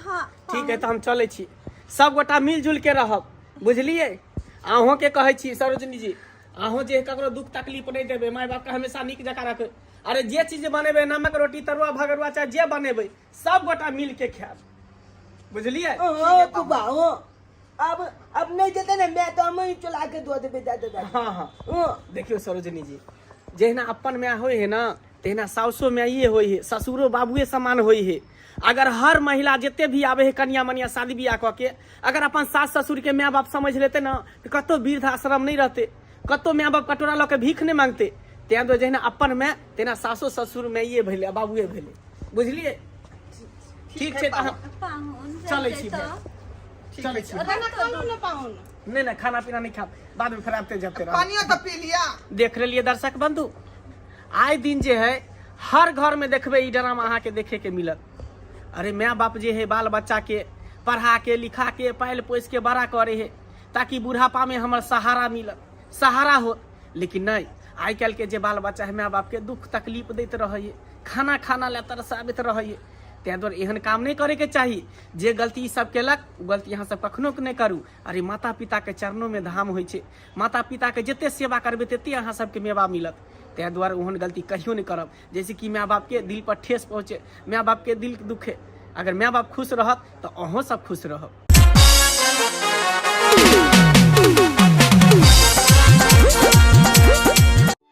S5: हाँ
S7: ठीक है तऽ हम चलै छी सब गोटा मिलजुल के रहब बुझलियै अहूँके कहै छी सरोजनी जी अहूँ जे ककरो दुख तकलीफ नहि देबै माय बापके हमेशा नीक जकाँ रखबै अरे जे चीज बनेबै नमक रोटी तरुआ भगरुआ चाहे जे बनेबै सब गोटा मिल के खायब बुझलियै
S2: ओ फुफा ओ अब अब नहीं देते ना मैं तो हम ही चला के दो देबे दादा दादी
S7: हाँ हाँ
S2: ओ
S7: देखियौ सरोजनी जी जहिना अपन माय होइ है ना तहिना साउसो माइए होइ है ससुरो बाबुए समान होइ है अगर हर महिला जते भी आवे है कनिया मनिया शादी बियाह कऽ के अगर अपन सास ससुर के माय बाप समझ लेते ना तऽ कतौ वृद्ध आश्रम नहीं रहते कतौ माय बाप कटोरा लऽ के भीख नहीं मांगते तें दुआरे जहिना अपन माय तहिना सासो ससुर माइए भेलै आ बाबुए भेलै बुझलियै ठीक छै तऽ हम
S5: पाहुन
S7: चलै छी
S5: तऽ
S7: चलै छी
S3: खाना खा लू ने पाहुन
S7: नहि नहि खाना पीना नहि खाब बादमे फेर आबते जाते रहब
S4: पानियो तऽ पी लिया
S7: देख लेलिए दर्शक बंधु आए दिन जे है हर घर में देखबे ई ड्रामा अहाँके देखे के मिलत अरे माय बाप जे है बाल बच्चा के पढ़ा के लिखा के पालि पोसि के बड़ा करे है ताकि बुढ़ापा में हमर सहारा मिलत सहारा हो लेकिन नहीं आइ काल्हि के जे बाल बच्चा है माय बाप के दुख तकलीफ दैत रहै है खाना खाना लए तरसाबैत रहै है ताहि दुआरे एहन काम नहि करैके चाही जे गलती ई सब केलक ओ गलती अहाँ सब कखनो नहि करू अरे माता पिताके चरणोमे धाम होइ छै माता पिताके जते सेवा करबै तते अहाँ सबके मेवा मिलत ताहि दुआरे ओहन गलती कहियो नहि करब जैसे कि माय बापके दिल पर ठेस पहुँचे माय बापके दिल दुखे अगर माय बाप खुश रहत तऽ अहूँ सब खुश रहब।